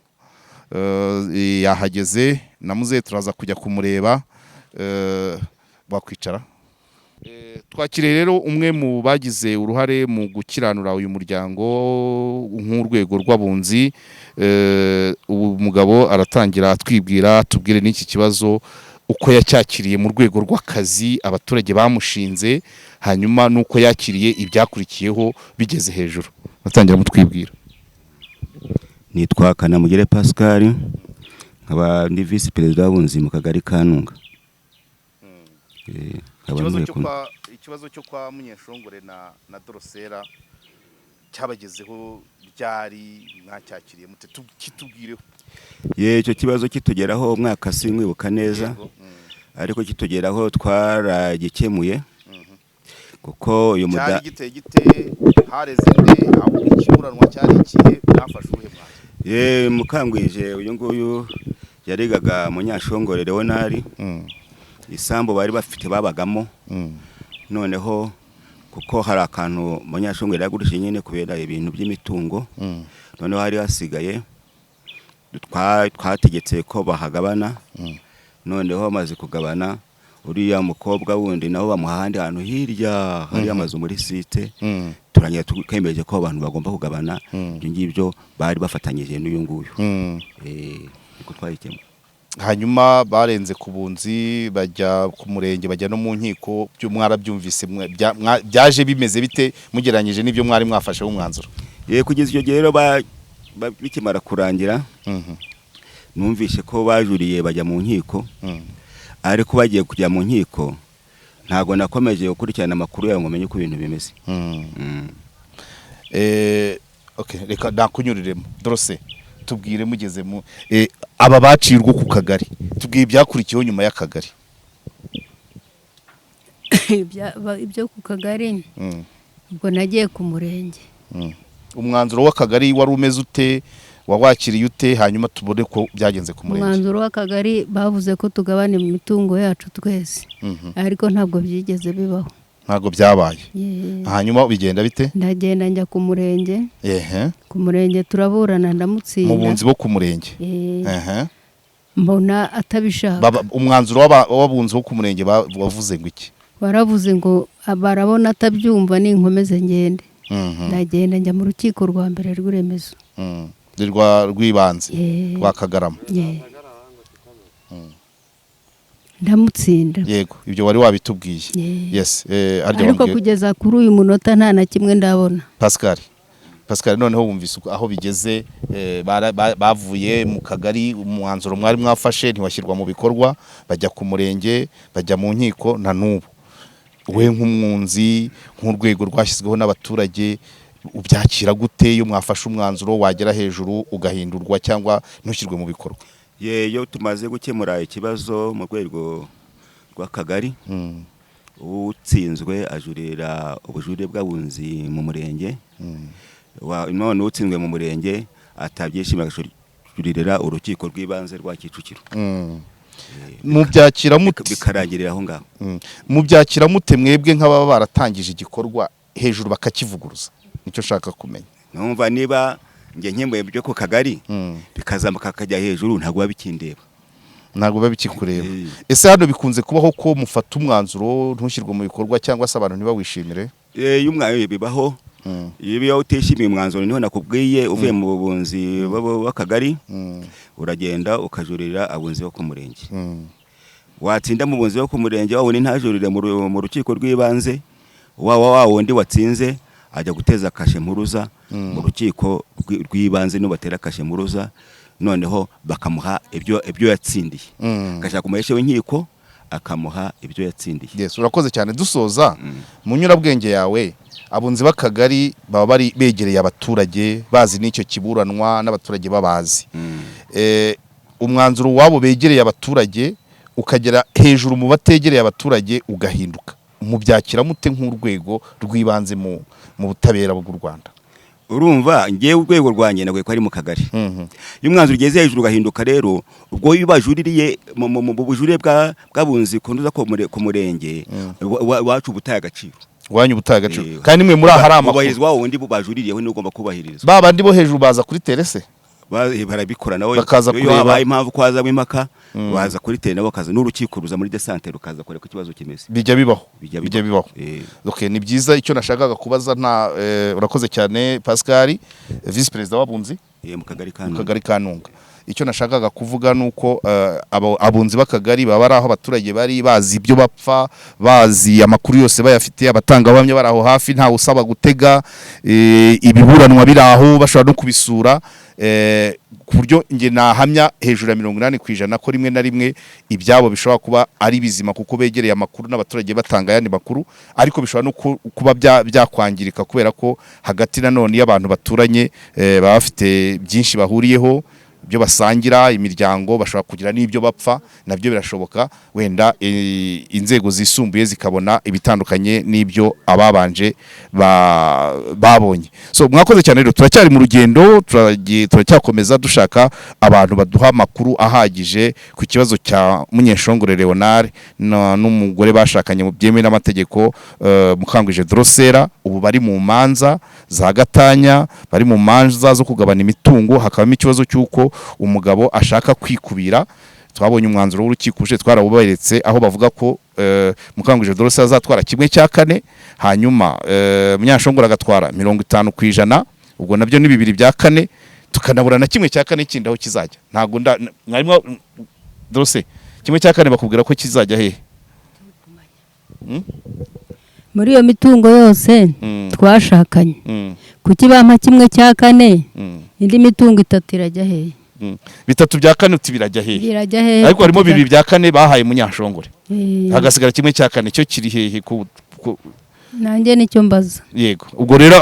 yahageze na muzehe, turaza kujya kumureba. Bakwicara. Twakiriye rero umwe mu bagize uruhare mu gukiranura uyu muryango nk'urwego rw'abunzi. Ubu mugabo aratangira atwibwira, tubwire n'iki kibazo uko yacyakiriye mu rwego rw'akazi abaturage bamushinze, hanyuma n'uko yakiriye ibyakurikiyeho bigeze hejuru. Atangira mutwibwira. Nitwa Kanamugire Pascal, nkaba ndi visi perezida w'abunzi mu kagari ka Ntunga. Nkaba Ikibazo ntuye cyo kwa ikibazo cyo kwa Munyeshongore na Drocella cyabagezeho ryari? Mwacyakiriye mute? Kitubwireho. Ye, icyo kibazo kitugeraho umwaka sinkwibuka neza. Yego. Ariko kitugeraho twaragikemuye kuko uyu muda Cyari giteye gite? Hareze nde? Aho ikiburanwa cyari ikihe? Mwafashe uwuhe mwanzuro? Ye, Mukangwije uyu nguyu yaregaga Munyashongore Leonard isambu bari bafite babagamo. Noneho kuko hari akantu Munyashongore yagurishije nyine kubera ibintu by'imitungo, noneho hari hasigaye, twategetse ko bahagabana. Noneho bamaze kugabana, Uriya mukobwa wundi nabo bamuha ahandi hantu hirya hari amazu muri site. Turangira twemeje ko abantu bagomba kugabana ibyo ngibyo bari bafatanyije n'uyu nguyu. Niko twabikemura. Hanyuma barenze ku bunzi, bajya ku murenge, bajya no mu nkiko. Byo mwarabyumvise, byaje bimeze bite mugereranyije n'ibyo mwari mwafasheho umwanzuro? Kugeza icyo gihe rero bikimara kurangira, numvise ko bajuriye bajya mu nkiko. Ariko bagiye kujya mu nkiko, ntabwo nakomeje gukurikirana amakuru yabo ngo menye uko ibintu bimeze. Okay, reka nakunyuriremo. Dorose, tubwire, mugeze mu aba baciye urwo ku kagari, tubwire ibyakurikiyeho nyuma y'akagari. Ibyo ku kagari, ubwo nagiye ku murenge. Umwanzuro w'akagari wari umeze ute? Wawakiriye ute? Hanyuma tubone ko byagenze ku murenge. Umwanzuro w'akagari, bavuze ko tugabana imitungo yacu twese, ariko ntabwo byigeze bibaho. Ntabwo byabaye? Ye. Hanyuma bigenda bite? Ndagenda njya ku murenge. Ku murenge turaburana, ndamutsinda. Mu bunzi bo ku murenge? Eh, mbona atabishaka. Umwanzuro w'abunzi bo ku murenge wavuze ngo iki? Baravuze ngo barabona atabyumva, ninkomeze ngende. Ndagenda njya mu rukiko rwa mbere rw'iremezo. Ni rw'ibanze? Eh. Rwa Kagarama? Ye. Ndamutsinda. Yego, ibyo wari wabitubwiye. Ye. Yes, harya Ariko wambwiye- kugeza kuri uyu munota nta na kimwe ndabona. Pascal, Pascal, noneho wumvise aho bigeze, bavuye mu kagari, umwanzuro mwari mwafashe ntiwashyirwa mu bikorwa, bajya ku murenge, bajya mu nkiko, na n'ubu we nk'umwunzi, nk'urwego rwashyizweho n'abaturage, ubyakira gute iyo mwafashe umwanzuro wagera hejuru ugahindurwa cyangwa ntushyirwe mu bikorwa? Ye, iyo tumaze gukemura ikibazo mu rwego rw'akagari, utsinzwe ajurira ubujurire bw'abunzi mu murenge. None utsinzwe mu murenge atabyishimiye, agajuririra urukiko rw'ibanze rwa Kicukiro. Mubyakira mute? Bikarangirira aho ngaho. Mubyakira mute mwebwe nk'ababa baratangije igikorwa, hejuru bakakivuguruza? Nicyo nshaka kumenya. Numva niba njye nkemuye byo ku kagari, bikazamuka kakajya hejuru, ntabwo biba bikindeba. Ntabwo biba bikikureba. Eh. Ese hano bikunze kubaho ko mufata umwanzuro ntushyirwe mu bikorwa, cyangwa se abantu ntibawishimire? Iyo umwanzuro bibaho. Iyo utishimiye umwanzuro, niho nakubwiye, uvuye mu bunzi bw'akagari, uragenda ukajurira abunzi bo ku murenge. Watsinda mu bunzi bo ku murenge, wa wundi ntajurire mu rukiko rw'ibanze, wa wundi watsinze ajya guteza kashe mpuruza mu rukiko rw'ibanze. Nibatera kashe mpuruza, noneho bakamuha ibyo yatsindiye, agashaka umuhesha w'inkiko akamuha ibyo yatsindiye. Yes, urakoze cyane. Dusoza, mu nyurabwenge yawe, abunzi b'akagari baba bari begereye abaturage, bazi n'icyo kiburanwa n'abaturage babazi. Umwanzuro wabo begereye abaturage ukagera hejuru mu bategereye abaturage ugahinduka, mubyakira mute nk'urwego rw'ibanze mu butabera bw'u Rwanda? Urumva, ngewe urwego rwanjye nabwiye ko ari mu kagari. Iyo umwanzuro ugeze hejuru ugahinduka rero, ubwo iyo bajuririye mu bujurire bw'abunzi kunduza ku murenge wacu, ubutaye agaciro. Wanyu ubutaye agaciro? Eh. Kandi mwe muri aha hari amakuru. Kubahirizwa wa wundi bajuririyeho niwe ugomba kubahirizwa. Ba bandi bo hejuru baza kuri terrain se? Barabikora nawe. Bakaza Iyo kureba. habaye impamvu ko hazamo impaka, baza kuri terrain nabo bakaza, n'urukiko ruza muri descente rukaza kureba ko ikibazo kimeze. Bijya bibaho? Bijya. Bijya bibaho. Eh. Okay, ni byiza. Icyo nashakaga kubaza nta urakoze cyane Pascal, vice perezida w'abunzi Mu kagari ka mu Ntunga. kagari ka Ntunga. Icyo nashakaga kuvuga ni uko abunzi b'akagari baba ari aho abaturage bari, bazi ibyo bapfa, bazi amakuru yose bayafite, abatangabuhamya bari aho hafi, ntawe usaba gutega, ibiburanwa biri aho, bashobora no kubisura, ku buryo njye nahamya hejuru ya 80% ko rimwe na rimwe ibyabo bishobora kuba ari bizima, kuko begereye amakuru n'abaturage batanga ayandi makuru. Ariko bishobora no kuba byakwangirika, kubera ko hagati nanone iyo abantu baturanye, baba bafite byinshi bahuriyeho, ibyo basangira, imiryango, bashobora kugira n'ibyo bapfa, nabyo birashoboka. Wenda inzego zisumbuye zikabona ibitandukanye n'ibyo ababanje babonye. So mwakoze cyane rero, turacyari mu rugendo, turacyakomeza dushaka abantu baduha amakuru ahagije ku kibazo cya Munyeshongore Leonard n'umugore bashakanye mu byemewe n'amategeko, Mukangwije Drosera. Ubu bari mu manza za gatanya, bari mu manza zo kugabana imitungo, hakabamo ikibazo cy'uko umugabo ashaka kwikubira. Twabonye umwanzuro w'urukiko uje, twarawuberetse, aho bavuga ko Mukangwije Dorose azatwara 1/4, hanyuma Munyanshongore agatwara 50%, ubwo nabyo ni 2/4, tukanabura na 1/4 kindi aho kizajya. Ntago mwarimo Dorose 1/4 bakubwira ko kizajya hehe? Muri iyo mitungo yose twashakanye, kuki bampa 1/4, indi mitungo 3 irajya hehe? 3/4 uti birajya hehe? Birajya hehe? Ariko harimo 2/4 bahaye Munyanshongore, hagasigara 1/4 cyo kiri hehe? Nanjye nicyo mbaza. Yego, ubwo rero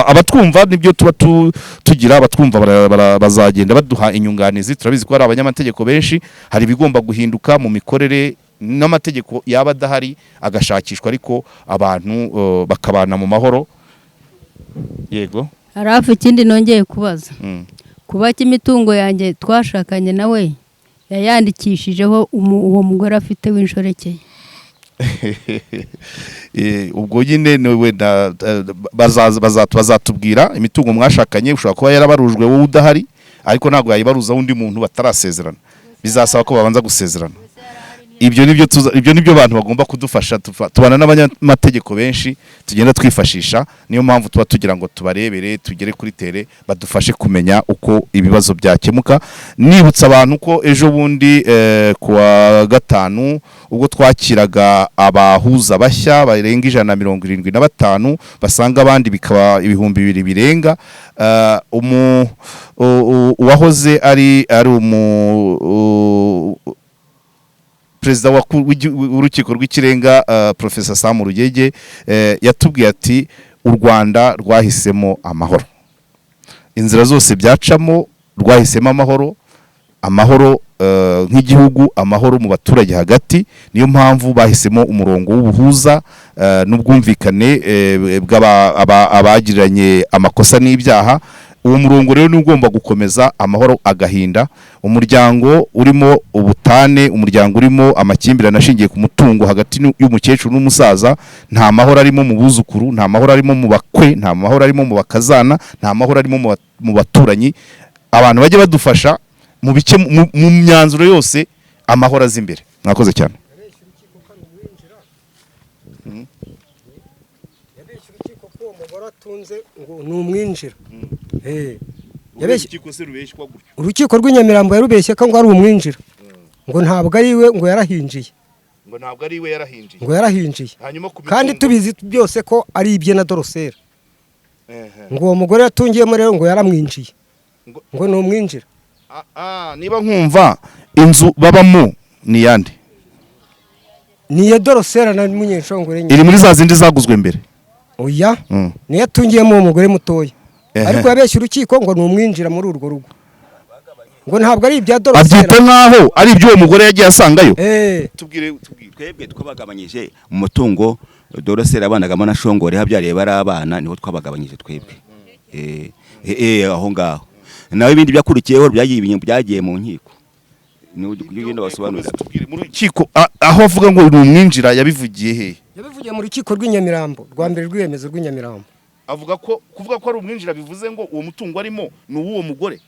abatwumva nibyo tuba tugira, abatwumva bazagenda baduha inyunganizi. Turabizi ko hari abanyamategeko benshi, hari ibigomba guhinduka mu mikorere n'amategeko yaba adahari agashakishwa, ariko abantu bakabana mu mahoro. Yego, harafu ikindi nongeye kubaza, kuba imitungo yanjye twashakanye nawe yayandikishijeho uwo mugore afite w'inshoreke. Ubwo nyine wenda bazatubwira imitungo mwashakanye, ushobora kuba yarabarujwe wowe udahari, ariko ntabwo yayibaruza undi muntu batarasezerana, bizasaba ko babanza gusezerana. Ibyo nibyo ibyo nibyo abantu bagomba kudufasha, tubana n'abanyamategeko benshi tugenda twifashisha, niyo mpamvu tuba tugira ngo tubarebere, tugere kuri tere badufashe kumenya uko ibibazo byakemuka. Nibutsa abantu ko ejo bundi kuwa gatanu ubwo twakiraga abahuza bashya barenga 175 basanga abandi bikaba 2000 birenga, uwahoze ari perezida w'urukiko rw'ikirenga Professor Sam Rugege yatubwiye ati u Rwanda rwahisemo amahoro, inzira zose byacamo rwahisemo amahoro, amahoro nk'igihugu, amahoro mu baturage hagati. Niyo mpamvu bahisemo umurongo w'ubuhuza n'ubwumvikane bw'abagiranye amakosa n'ibyaha. Uwo murongo rero ni ugomba gukomeza, amahoro agahinda. Umuryango urimo ubutane, umuryango urimo amakimbirane ashingiye ku mutungo hagati y'umukecuru n'umusaza, nta mahoro arimo mu buzukuru, nta mahoro arimo mu bakwe, nta mahoro arimo mu bakazana, nta mahoro arimo mu baturanyi. Abantu bajye badufasha mu bice mu myanzuro yose, amahoro aza imbere. Mwakoze cyane. Urukiko rw'inyamirambo yarubeshye ko ngo ari umwinjira, ngo ntabwo ari we, ngo yarahinjiye, ngo ntabwo ari we yarahinjiye, ngo yarahinjiye, kandi tubizi byose ko ari ibye na Dorosera. Ngo uwo mugore yatungiyemo rero ngo yaramwinjiye, ngo ni umwinjira. Niba nkumva inzu babamo ni yande? Ni iya Dorosera na Munyenshongore iri muri za zindi zaguzwe mbere. Oya, niyo atungiyemo uwo mugore mutoya, ariko yabeshye urukiko ngo ni umwinjira muri urwo rugo, ngo ntabwo ari ibya Dorosera, abyita nkaho ari iby'uwo mugore yagiye asangayo. Tubwire twebwe twabagabanyije umutungo Dorosera abanagamo na Shongore habyariye bari abana, niho twabagabanyije twebwe aho ngaho. Nawe ibindi byakurikiyeho byagiye mu nkiko, niyo basobanurira. Mu rukiko aho avuga ngo ni umwinjira yabivugiye he? Yabivugiye mu rukiko rw'inyamirambo rwa mbere rw'iremezo rw'inyamirambo. Avuga ko kuvuga ko ari umwinjira bivuze ngo uwo mutungo arimo ni uw'uwo mugore.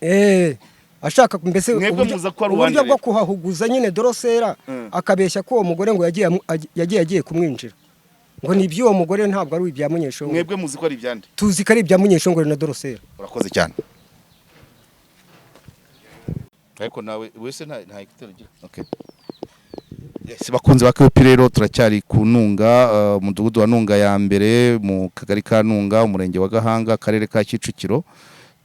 Ashaka mbese uburyo bwo kuhahuguza nyine Dorosera, akabeshya ko uwo mugore ngo yagiye agiye kumwinjira, ngo ni iby'uwo mugore ntabwo ari ibya Munyeshongore. Mwebwe muzi ko ari ibyande? Tuzi ko ari ibya Munyeshongore na Dorosera. Urakoze cyane. Ariko nawe wese nta ekuteri ugira. Okay. Yes, bakunze ba KOP rero turacyari ku Ntunga, umudugudu wa Ntunga ya mbere mu kagari ka Ntunga, umurenge wa Gahanga, akarere ka Kicukiro.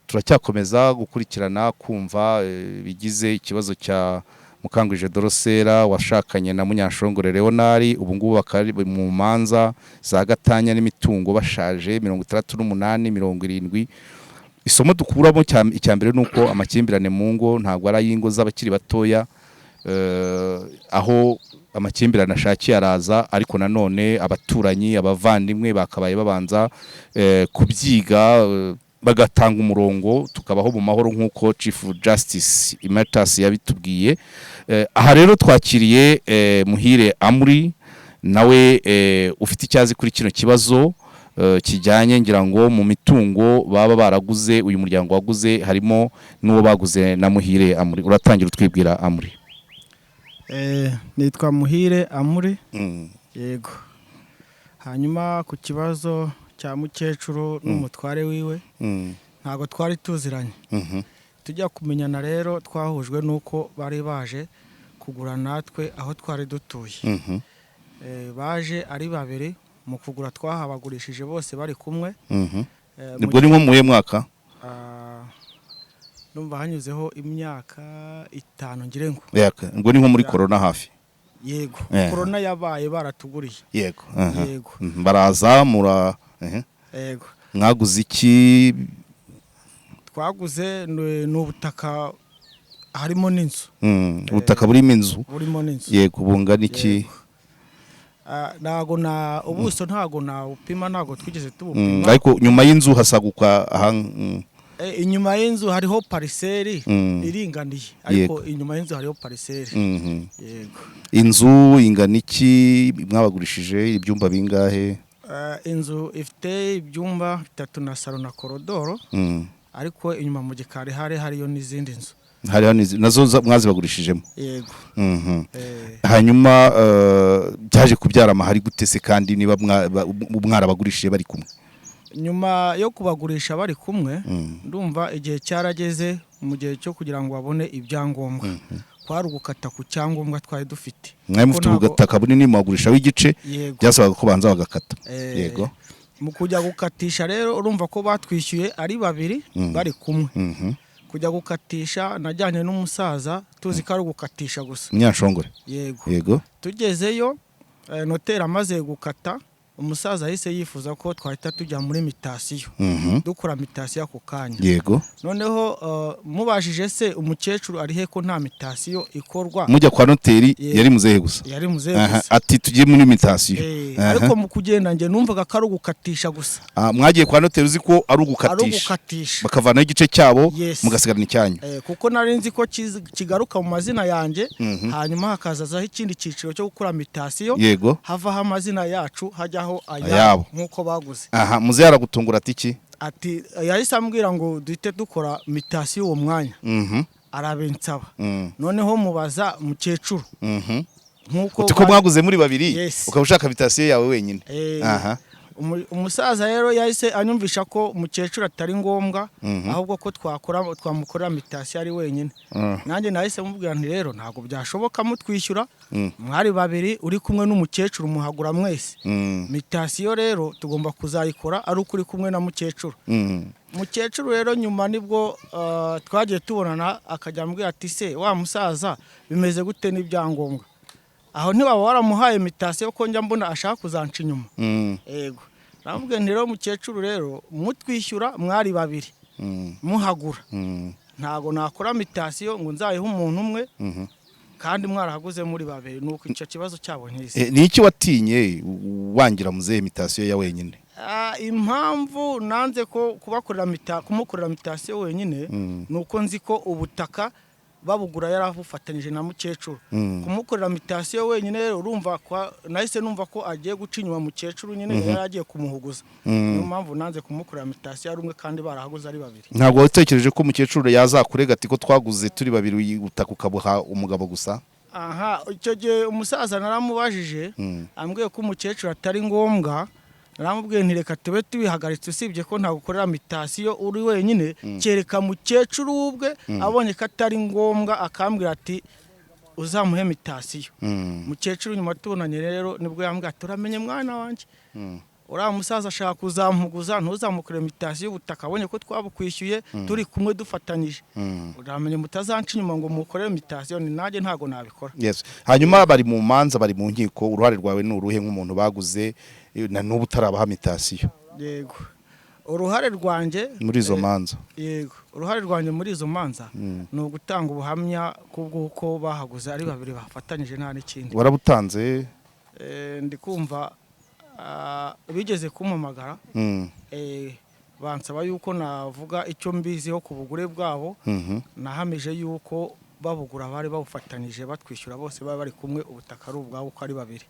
Turacyakomeza gukurikirana kumva bigize ikibazo cya Mukangwije Dorosera washakanye na Munyanshongore Leonard, ubu ngubu bakari mu manza za gatanya n'imitungo bashaje 68 70. Isomo dukuramo icya mbere nuko amakimbirane mu ngo ntabwo ari ay'ingo z'abakiri batoya, aho amakimbirane ashakiye araza, ariko nanone abaturanyi, abavandimwe bakabaye babanza kubyiga, bagatanga umurongo, tukabaho mu mahoro nk'uko Chief Justice Emeritus yabitubwiye. Aha rero twakiriye Muhire Amuri, nawe ufite icyazi kuri kino kibazo kijyanye ngira ngo mu mitungo baba baraguze, uyu muryango waguze harimo n'uwo baguze na Muhire Amuri. Uratangira utwibwira Amuri. Nitwa Muhire Amuri. Yego. Hanyuma ku kibazo cya mukecuru n'umutware wiwe, ntabwo twari tuziranye. Tujya kumenyana rero twahujwe n'uko bari baje kugura natwe aho twari dutuye. Baje ari babiri, mu kugura twahabagurishije bose bari kumwe. Nibwo ni nko mu mwaka? Numva hanyuzeho imyaka 5 ngire ngo. Ngo ni nko muri corona hafi. Yego. Corona yabaye baratuguriye. Yego. Yego. Baraza mura. Yego. Mwaguze iki? Twaguze ni ubutaka harimo n'inzu. Ubutaka burimo inzu. Burimo n'inzu. Yego, bungana iki? Ntago na ubuso ntago na upima, ntago twigeze tubupima. Ariko nyuma y'inzu hasaguka inyuma y'inzu hariho pariseri iringaniye, ariko inyuma y'inzu hariho pariseri. Yego. Inzu ingana iki? Mwabagurishije ibyumba bingahe? Inzu ifite ibyumba 3 na salo na korodoro. Ariko inyuma mu gikari hari hariyo n'izindi nzu. Hari nazo mwazibagurishijemo. Yego. Hanyuma byaje kubyara amahari gute se kandi niba mwarabagurishije bari kumwe? Nyuma yo kubagurisha bari kumwe, ndumva igihe cyarageze mu gihe cyo kugira ngo babone ibyangombwa. Kwari ugukata ku cyangombwa twari dufite. Mwari mufite ubutaka bunini mubagurisha w'igice, byasabaga ko banza bagakata. Yego. Mu kujya gukatisha rero urumva ko batwishyuye ari babiri bari kumwe. Kujya gukatisha najyanye n'umusaza tuzi ko ari gukatisha gusa. Munyanshongore. Yego. Yego. Tugezeyo noteri amaze gukata, umusaza yahise yifuza ko twahita tujya muri mitasiyo. Dukora mitasiyo ako kanya. Yego. Noneho mubajije se umukecuru ari he ko nta mitasiyo ikorwa? Mujya kwa noteri yari muzehe gusa. Yari muzehe gusa. Ati tugiye muri mitasiyo. Ariko mu kugenda nge numvaga ko ari ugukatisha gusa. Mwagiye kwa noteri uzi ko ari ugukatisha. Bakavanaho igice cyabo mugasigarana icyanyu. Kuko nari nzi ko kigaruka mu mazina yanjye, hanyuma hakazazaho ikindi cyiciro cyo gukora mitasiyo. Yego. Havaho amazina yacu hajyaho ayabo nkuko baguze. Muzehe aragutungura ati iki? Ati yahise ambwira ngo duhite dukora mitasiyo uwo mwanya. Arabinsaba. Noneho mubaza mukecuru. Nkuko uti ko mwaguze muri babiri, ukaba ushaka mitasiyo yawe wenyine. Umusaza rero yahise anyumvisha ko mukecuru atari ngombwa, ahubwo ko twamukorera mitasiyo ari wenyine. Nanjye nahise mubwira nti rero ntabwo byashoboka mutwishyura, mwari babiri uri kumwe n'umukecuru muhagura mwese. Mitasiyo rero tugomba kuzayikora ari uko uri kumwe na mukecuru. Mukecuru rero nyuma nibwo twagiye tubonana, akajya ambwira ati se wa musaza bimeze gute n'ibyangombwa? Aho ntibaba waramuhaye mitasiyo ko njya mbona ashaka kuzanca inyuma. Yego. Namubwiye nti rero mukecuru rero mutwishyura mwari babiri muhagura, ntago nakora mitasiyo ngo nzayihe umuntu umwe kandi mwarahaguze muri babiri. Nuko icyo kibazo cyabo nkizi. Ni iki watinye wangira muzehe mitasiyo ya wenyine? Impamvu nanze ko kubakorera kumukorera mitasiyo wenyine, nuko nzi ko ubutaka babugura yarabufatanyije na mukecuru. Kumukorera mitasiyo wenyine rero urumva nahise numva ko agiye guca inyuma mukecuru nyine yari agiye kumuhuguza. Niyo mpamvu nanze kumukorera mitasiyo ari umwe kandi barahaguze ari babiri. Ntabwo watekereje ko mukecuru yazakurega ati ko twaguze turi babiri ubutaka ukabuha umugabo gusa? Icyo gihe umusaza naramubajije, ambwiye ko umukecuru atari ngombwa. Naramubwiye nti reka tube tubihagaritse, usibye ko nta gukorera mitasiyo uri wenyine, kereka mukecuru ubwe abonye ko atari ngombwa akambwira ati uzamuhe mitasiyo. Mukecuru nyuma tubonanye rero nibwo yambwiye ati uramenye mwana wanjye, uriya musaza ashaka kuzamuguza, ntuzamukorere mitasiyo y'ubutaka abonye ko twabukwishyuye turi kumwe dufatanyije. Uramenye mutazanca inyuma ngo mukorere mitasiyo, ni nanjye ntago nabikora. Yes. Hanyuma bari mu manza, bari mu nkiko, uruhare rwawe ni uruhe nk'umuntu baguze na n'ubu utarabaha mitasiyo? Yego. Uruhare rwanjye muri izo manza. Yego. Uruhare rwanjye muri izo manza ni ugutanga ubuhamya kubw'uko bahaguze ari babiri bafatanyije nta n'ikindi. Warabutanze? Ndi kumva bigeze kumpamagara, bansaba yuko navuga icyo mbiziho ku bugure bwabo. Nahamije yuko babugura bari bawufatanyije batwishyura bose bari bari kumwe, ubutaka ari ubwabo uko ari babiri.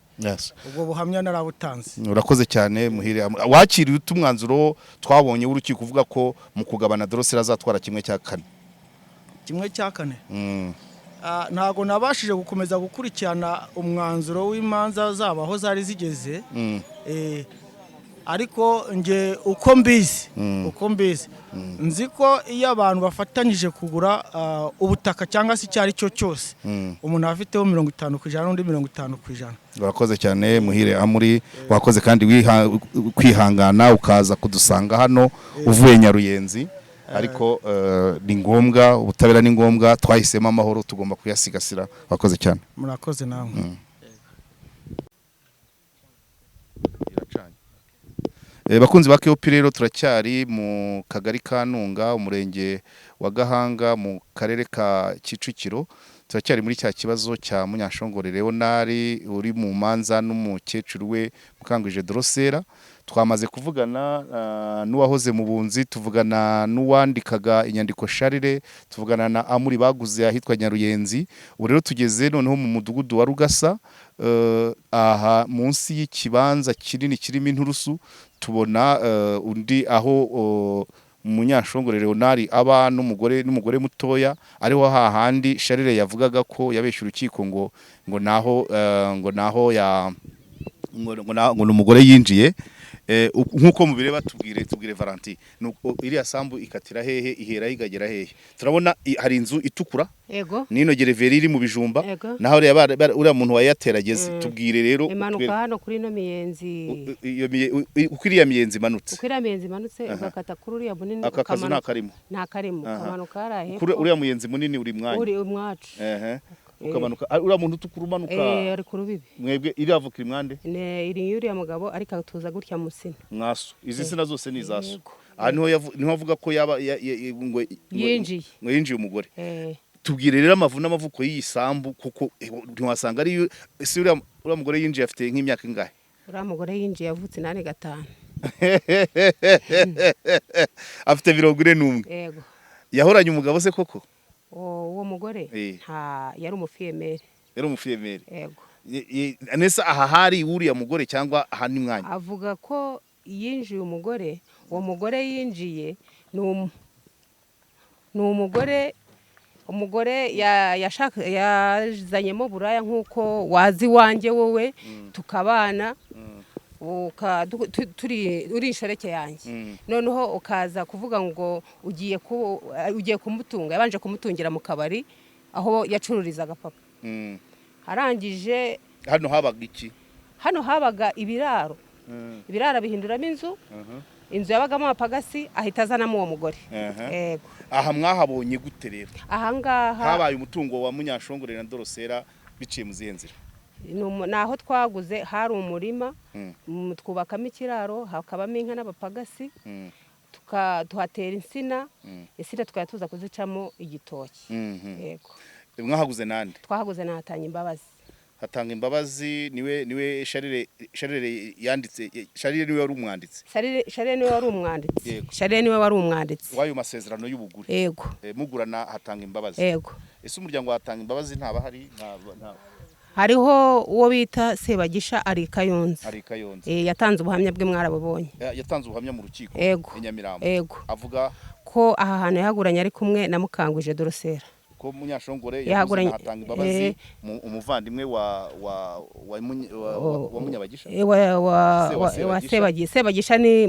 Ubwo buhamya narabutanze. Urakoze cyane Muhire. Wakiriye ute umwanzuro twabonye w'urukiko uvuga ko mu kugabana Dorosera azatwara 1/4? 1/4? Ntabwo nabashije gukomeza gukurikirana umwanzuro w'imanza zabo aho zari zigeze. Ariko nge uko mbizi nzi ko iyo abantu bafatanyije kugura ubutaka cyangwa se icyo ari cyo cyose, umuntu aba afiteho 50% n'undi 50%. Urakoze cyane, Muhire Amuri. Wakoze kandi kwihangana ukaza kudusanga hano uvuye Nyaruyenzi, ariko ni ngombwa, ubutabera ni ngombwa. Twahisemo amahoro, tugomba kuyasigasira. Wakoze cyane. Murakoze namwe. Bakunzi ba KOP rero, turacyari mu kagari ka Ntunga, umurenge wa Gahanga, mu karere ka Kicukiro. Turacyari muri cya kibazo cya Munyashongore Leonard uri mu manza n'umukecuru we Mukangwije Dorosera. Twamaze kuvugana n'uwahoze mu bunzi, tuvugana n'uwandikaga inyandiko Sharire, tuvugana na Amuri baguze ahitwa Nyaruyenzi. Ubu rero tugeze noneho mu mudugudu wa Rugasa, aha munsi y'ikibanza kinini kirimo inturusu, tubona undi aho Munyashongore Leonard aba n'umugore mutoya, ariho hahandi Sharire yavugaga ko yabeshye urukiko ngo naho ya ngo ni umugore yinjiye. Nk'uko mubireba, tubwire Valentin, nuko iriya sambu ikatira hehe, ihera igagera hehe? Turabona hari inzu itukura nino gereveri iri mu bijumba. Naho uriya muntu wayatera ageze, tubwire rero. Imanuka utwereke. Hano kuri ino miyenzi. Uko iriya miyenzi imanutse. Uko iriya miyenzi imanutse, ugakata kuri uriya munini. Aka kazu Ukamanuka. Ntakarimo. Nta karimo. Ukamanuka hariya Kuri hepfo. uriya muyenzi munini uri mwanya. Uri umwacu. Ehe, ukamanuka. Uriya muntu utukura umanuka. Ari ku rubibi. Mwebwe iriya voka iri mwande? Ne iri uriya mugabo, ariko atuza gutya musina. Mwaso izi nsina zose ni izaso? Yego. Aha niho niho avuga ko yaba Yinjiye. ngo yinjiye umugore. Tubwire rero amavu n'amavuko y'iyi sambu, kuko ntiwasanga ari ese uriya mugore yinjiye afite nk'imyaka ingahe? Uriya mugore yinjiye avutse 85. Afite 41? Yego. Yahoranye umugabo se koko? Uwo mugore nta, yari umufille-mère. Yari umufille-mère? Yego. Nese aha hari uriya mugore cyangwa aha ni mwanya? Avuga ko yinjiye umugore. Uwo mugore yinjiye ni umugore yazanyemo buraya, nk'uko wazi iwanjye wowe tukabana, turi inshoreke yanjye, noneho ukaza kuvuga ngo ugiye kumutunga. Yabanje kumutungira mu kabari aho yacururizaga papa. Arangije. Hano habaga iki? Hano habaga ibiraro. Ibiraro bihinduramo inzu. Inzu yabagamo abapagasi, ahita azanamo uwo mugore. Yego. Aha mwahabonye gute rero? Ahangaha Habaye umutungo wa Munyashongore na Dorosera biciye mu zihe nzira? Ni aho twaguze, hari umurima, twubakamo ikiraro, hakabamo inka n'abapagasi, tuhatera insina. Insina tukajya tuza kuzicamo igitoki. Yego. Mwahaguze nande? Twahaguze nahatanga imbabazi. Hatanga imbabazi niwe Sharire yanditse? Sharire niwe wari umwanditsi? Sharire niwe wari umwanditsi. Yego. Sharire niwe wari umwanditsi. W'ayo masezerano y'ubugure? Yego. Mugurana hatanga imbabazi? Yego. Ese umuryango hatanga imbabazi ntaba hari Hariho uwo bita Sebagisha, ari i Kayonza. Ari i Kayonza. Yatanze ubuhamya bwe, mwarabubonye. Yatanze ubuhamya mu rukiko Yego. i Nyamirambo? Yego. Avuga ko aha hantu yahaguranye ari kumwe na Mukangwije Dorosera. Ko Munyashongore yaguze Yahaguranye na hatanga imbabazi, umuvandimwe wa Munyabagisha. Wa Se wa wa Sebagisha. Sebagisha ni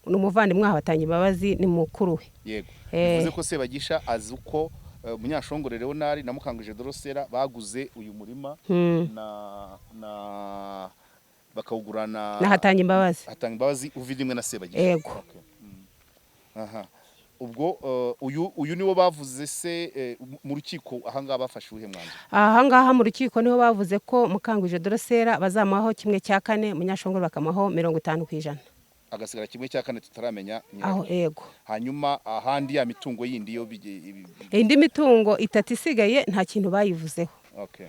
umuvandimwe wa Hatanga imbabazi, ni mukuru we. Yego. Bivuze ko Sebagisha azi uko Munyashongore Leonard na Mukangwije Dorosera baguze uyu murima na bakawugurana Na Hatanga imbabazi. Hatanga imbabazi uvindimwe na Sebagisha? Yego. Okay. Aha ubwo uyu niwo bavuze se mu rukiko ahangaha bafashe uwuhe mwanzuro? Aha ngaha mu rukiko niho bavuze ko Mukangwije Dorosera bazamuhaho 1/4, Munyashongore bakamuhaho 50%. Agasigara 1/4 tutaramenya Aho nyiracyo. Yego. Hanyuma ahandi ya mitungo yindi yo Indi mitungo itatu isigaye nta kintu bayivuzeho. Okay.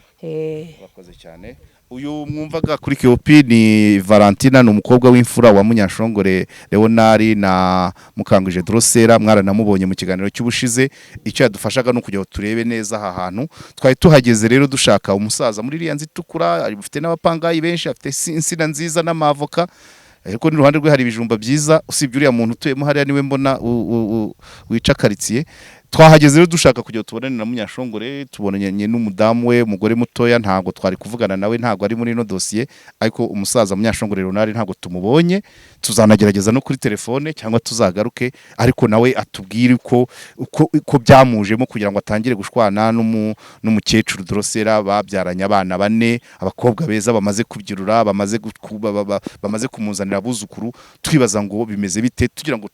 Urakoze cyane. Uyu mwumvaga kuri KOP ni Valentina, ni umukobwa w'imfura wa Munyashongore Leonard na Mukangwije Drosera. Mwaranamubonye mu kiganiro cy'ubushize. Icyo yadufashaga no kugira ngo turebe neza aha hantu. Twari tuhageze rero dushaka umusaza muri iriya nzu itukura, afite n'abapangayi benshi, afite insina nziza n'amavoka, ariko n'iruhande rwe hari ibijumba byiza. Usibye uriya muntu utuyemo hariya niwe mbona wica karitsiye. Twahageze rero dushaka kugira tubonane na Munyashongore, tubonanye n'umudamu we, umugore mutoya, ntabwo twari kuvugana nawe, ntabwo ari muri ino dosiye, ariko umusaza Munyashongore Leonard ntabwo tumubonye. Tuzanagerageza no kuri telefone cyangwa tuzagaruke, ariko nawe atubwire uko byamujemo kugira ngo atangire gushwana n'umukecuru Dorosera babyaranye abana bane, abakobwa beza bamaze kubyirura, bamaze kumuzanira abuzukuru. Twibaza ngo bimeze bite, tugira ngo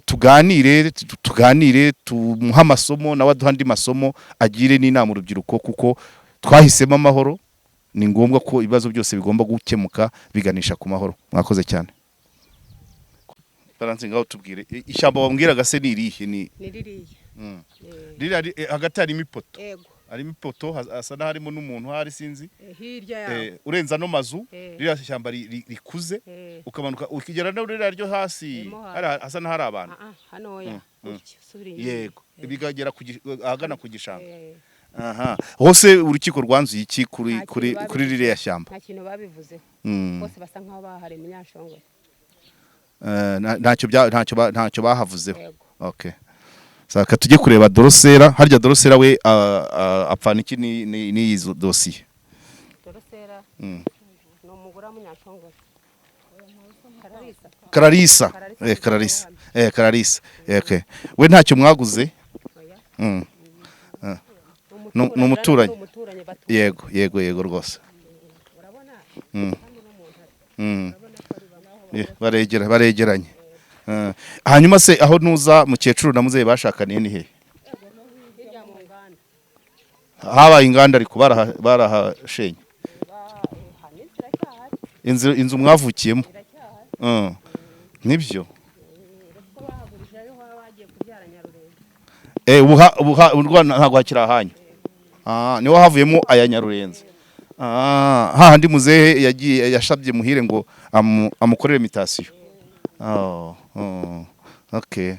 tuganire, tumuhe amasomo nawe aduha andi masomo, agire n'inama urubyiruko, kuko twahisemo amahoro. Ni ngombwa ko ibibazo byose bigomba gukemuka biganisha ku mahoro. Mwakoze cyane. Baranse ngaho tubwire ishyamba wambwiraga se ni irihe? Ni Ni ririya. Ririya hagati harimo ipoto. Yego. Harimo ipoto, hasa n'aharimo n'umuntu hari, sinzi. Hirya yaho. Urenza no mazu, ririya shyamba rikuze, ukamanuka ukigera no ririya ryo hasi, hasa n'ahari abantu. Hano ya. Yego, bigagera ahagana ku gishanga. Aha. Hose urukiko rwanzuye iki kuri kuri kuri ririya shyamba? Nta kintu babivuze. Bose basa nkaho bahari Munyashongore. Ntacyo bahavuzeho. Okay. Saka tujye kureba Dorosera. Harya Dorosera we apfana iki ni izo dosiye? Dorosera ni umugore wa Munyashongore. Kararisa. Kararisa. Kararisa. Okay. We ntacyo mwaguze? Ni umuturanyi. Yego, yego, yego rwose. Baregeranye. Hanyuma se aho nuza mukecuru na muzehe bashakaniye ni he? Habaye inganda ariko barahashenye. Inzu mwavukiyemo. Nibyo. Ubuha ntabwo hakiri ahanyu. Niho havuyemo aya Nyarurenzi. Hahandi muzehe yagiye yashabye Muhire ngo amukorere imitation. Okay.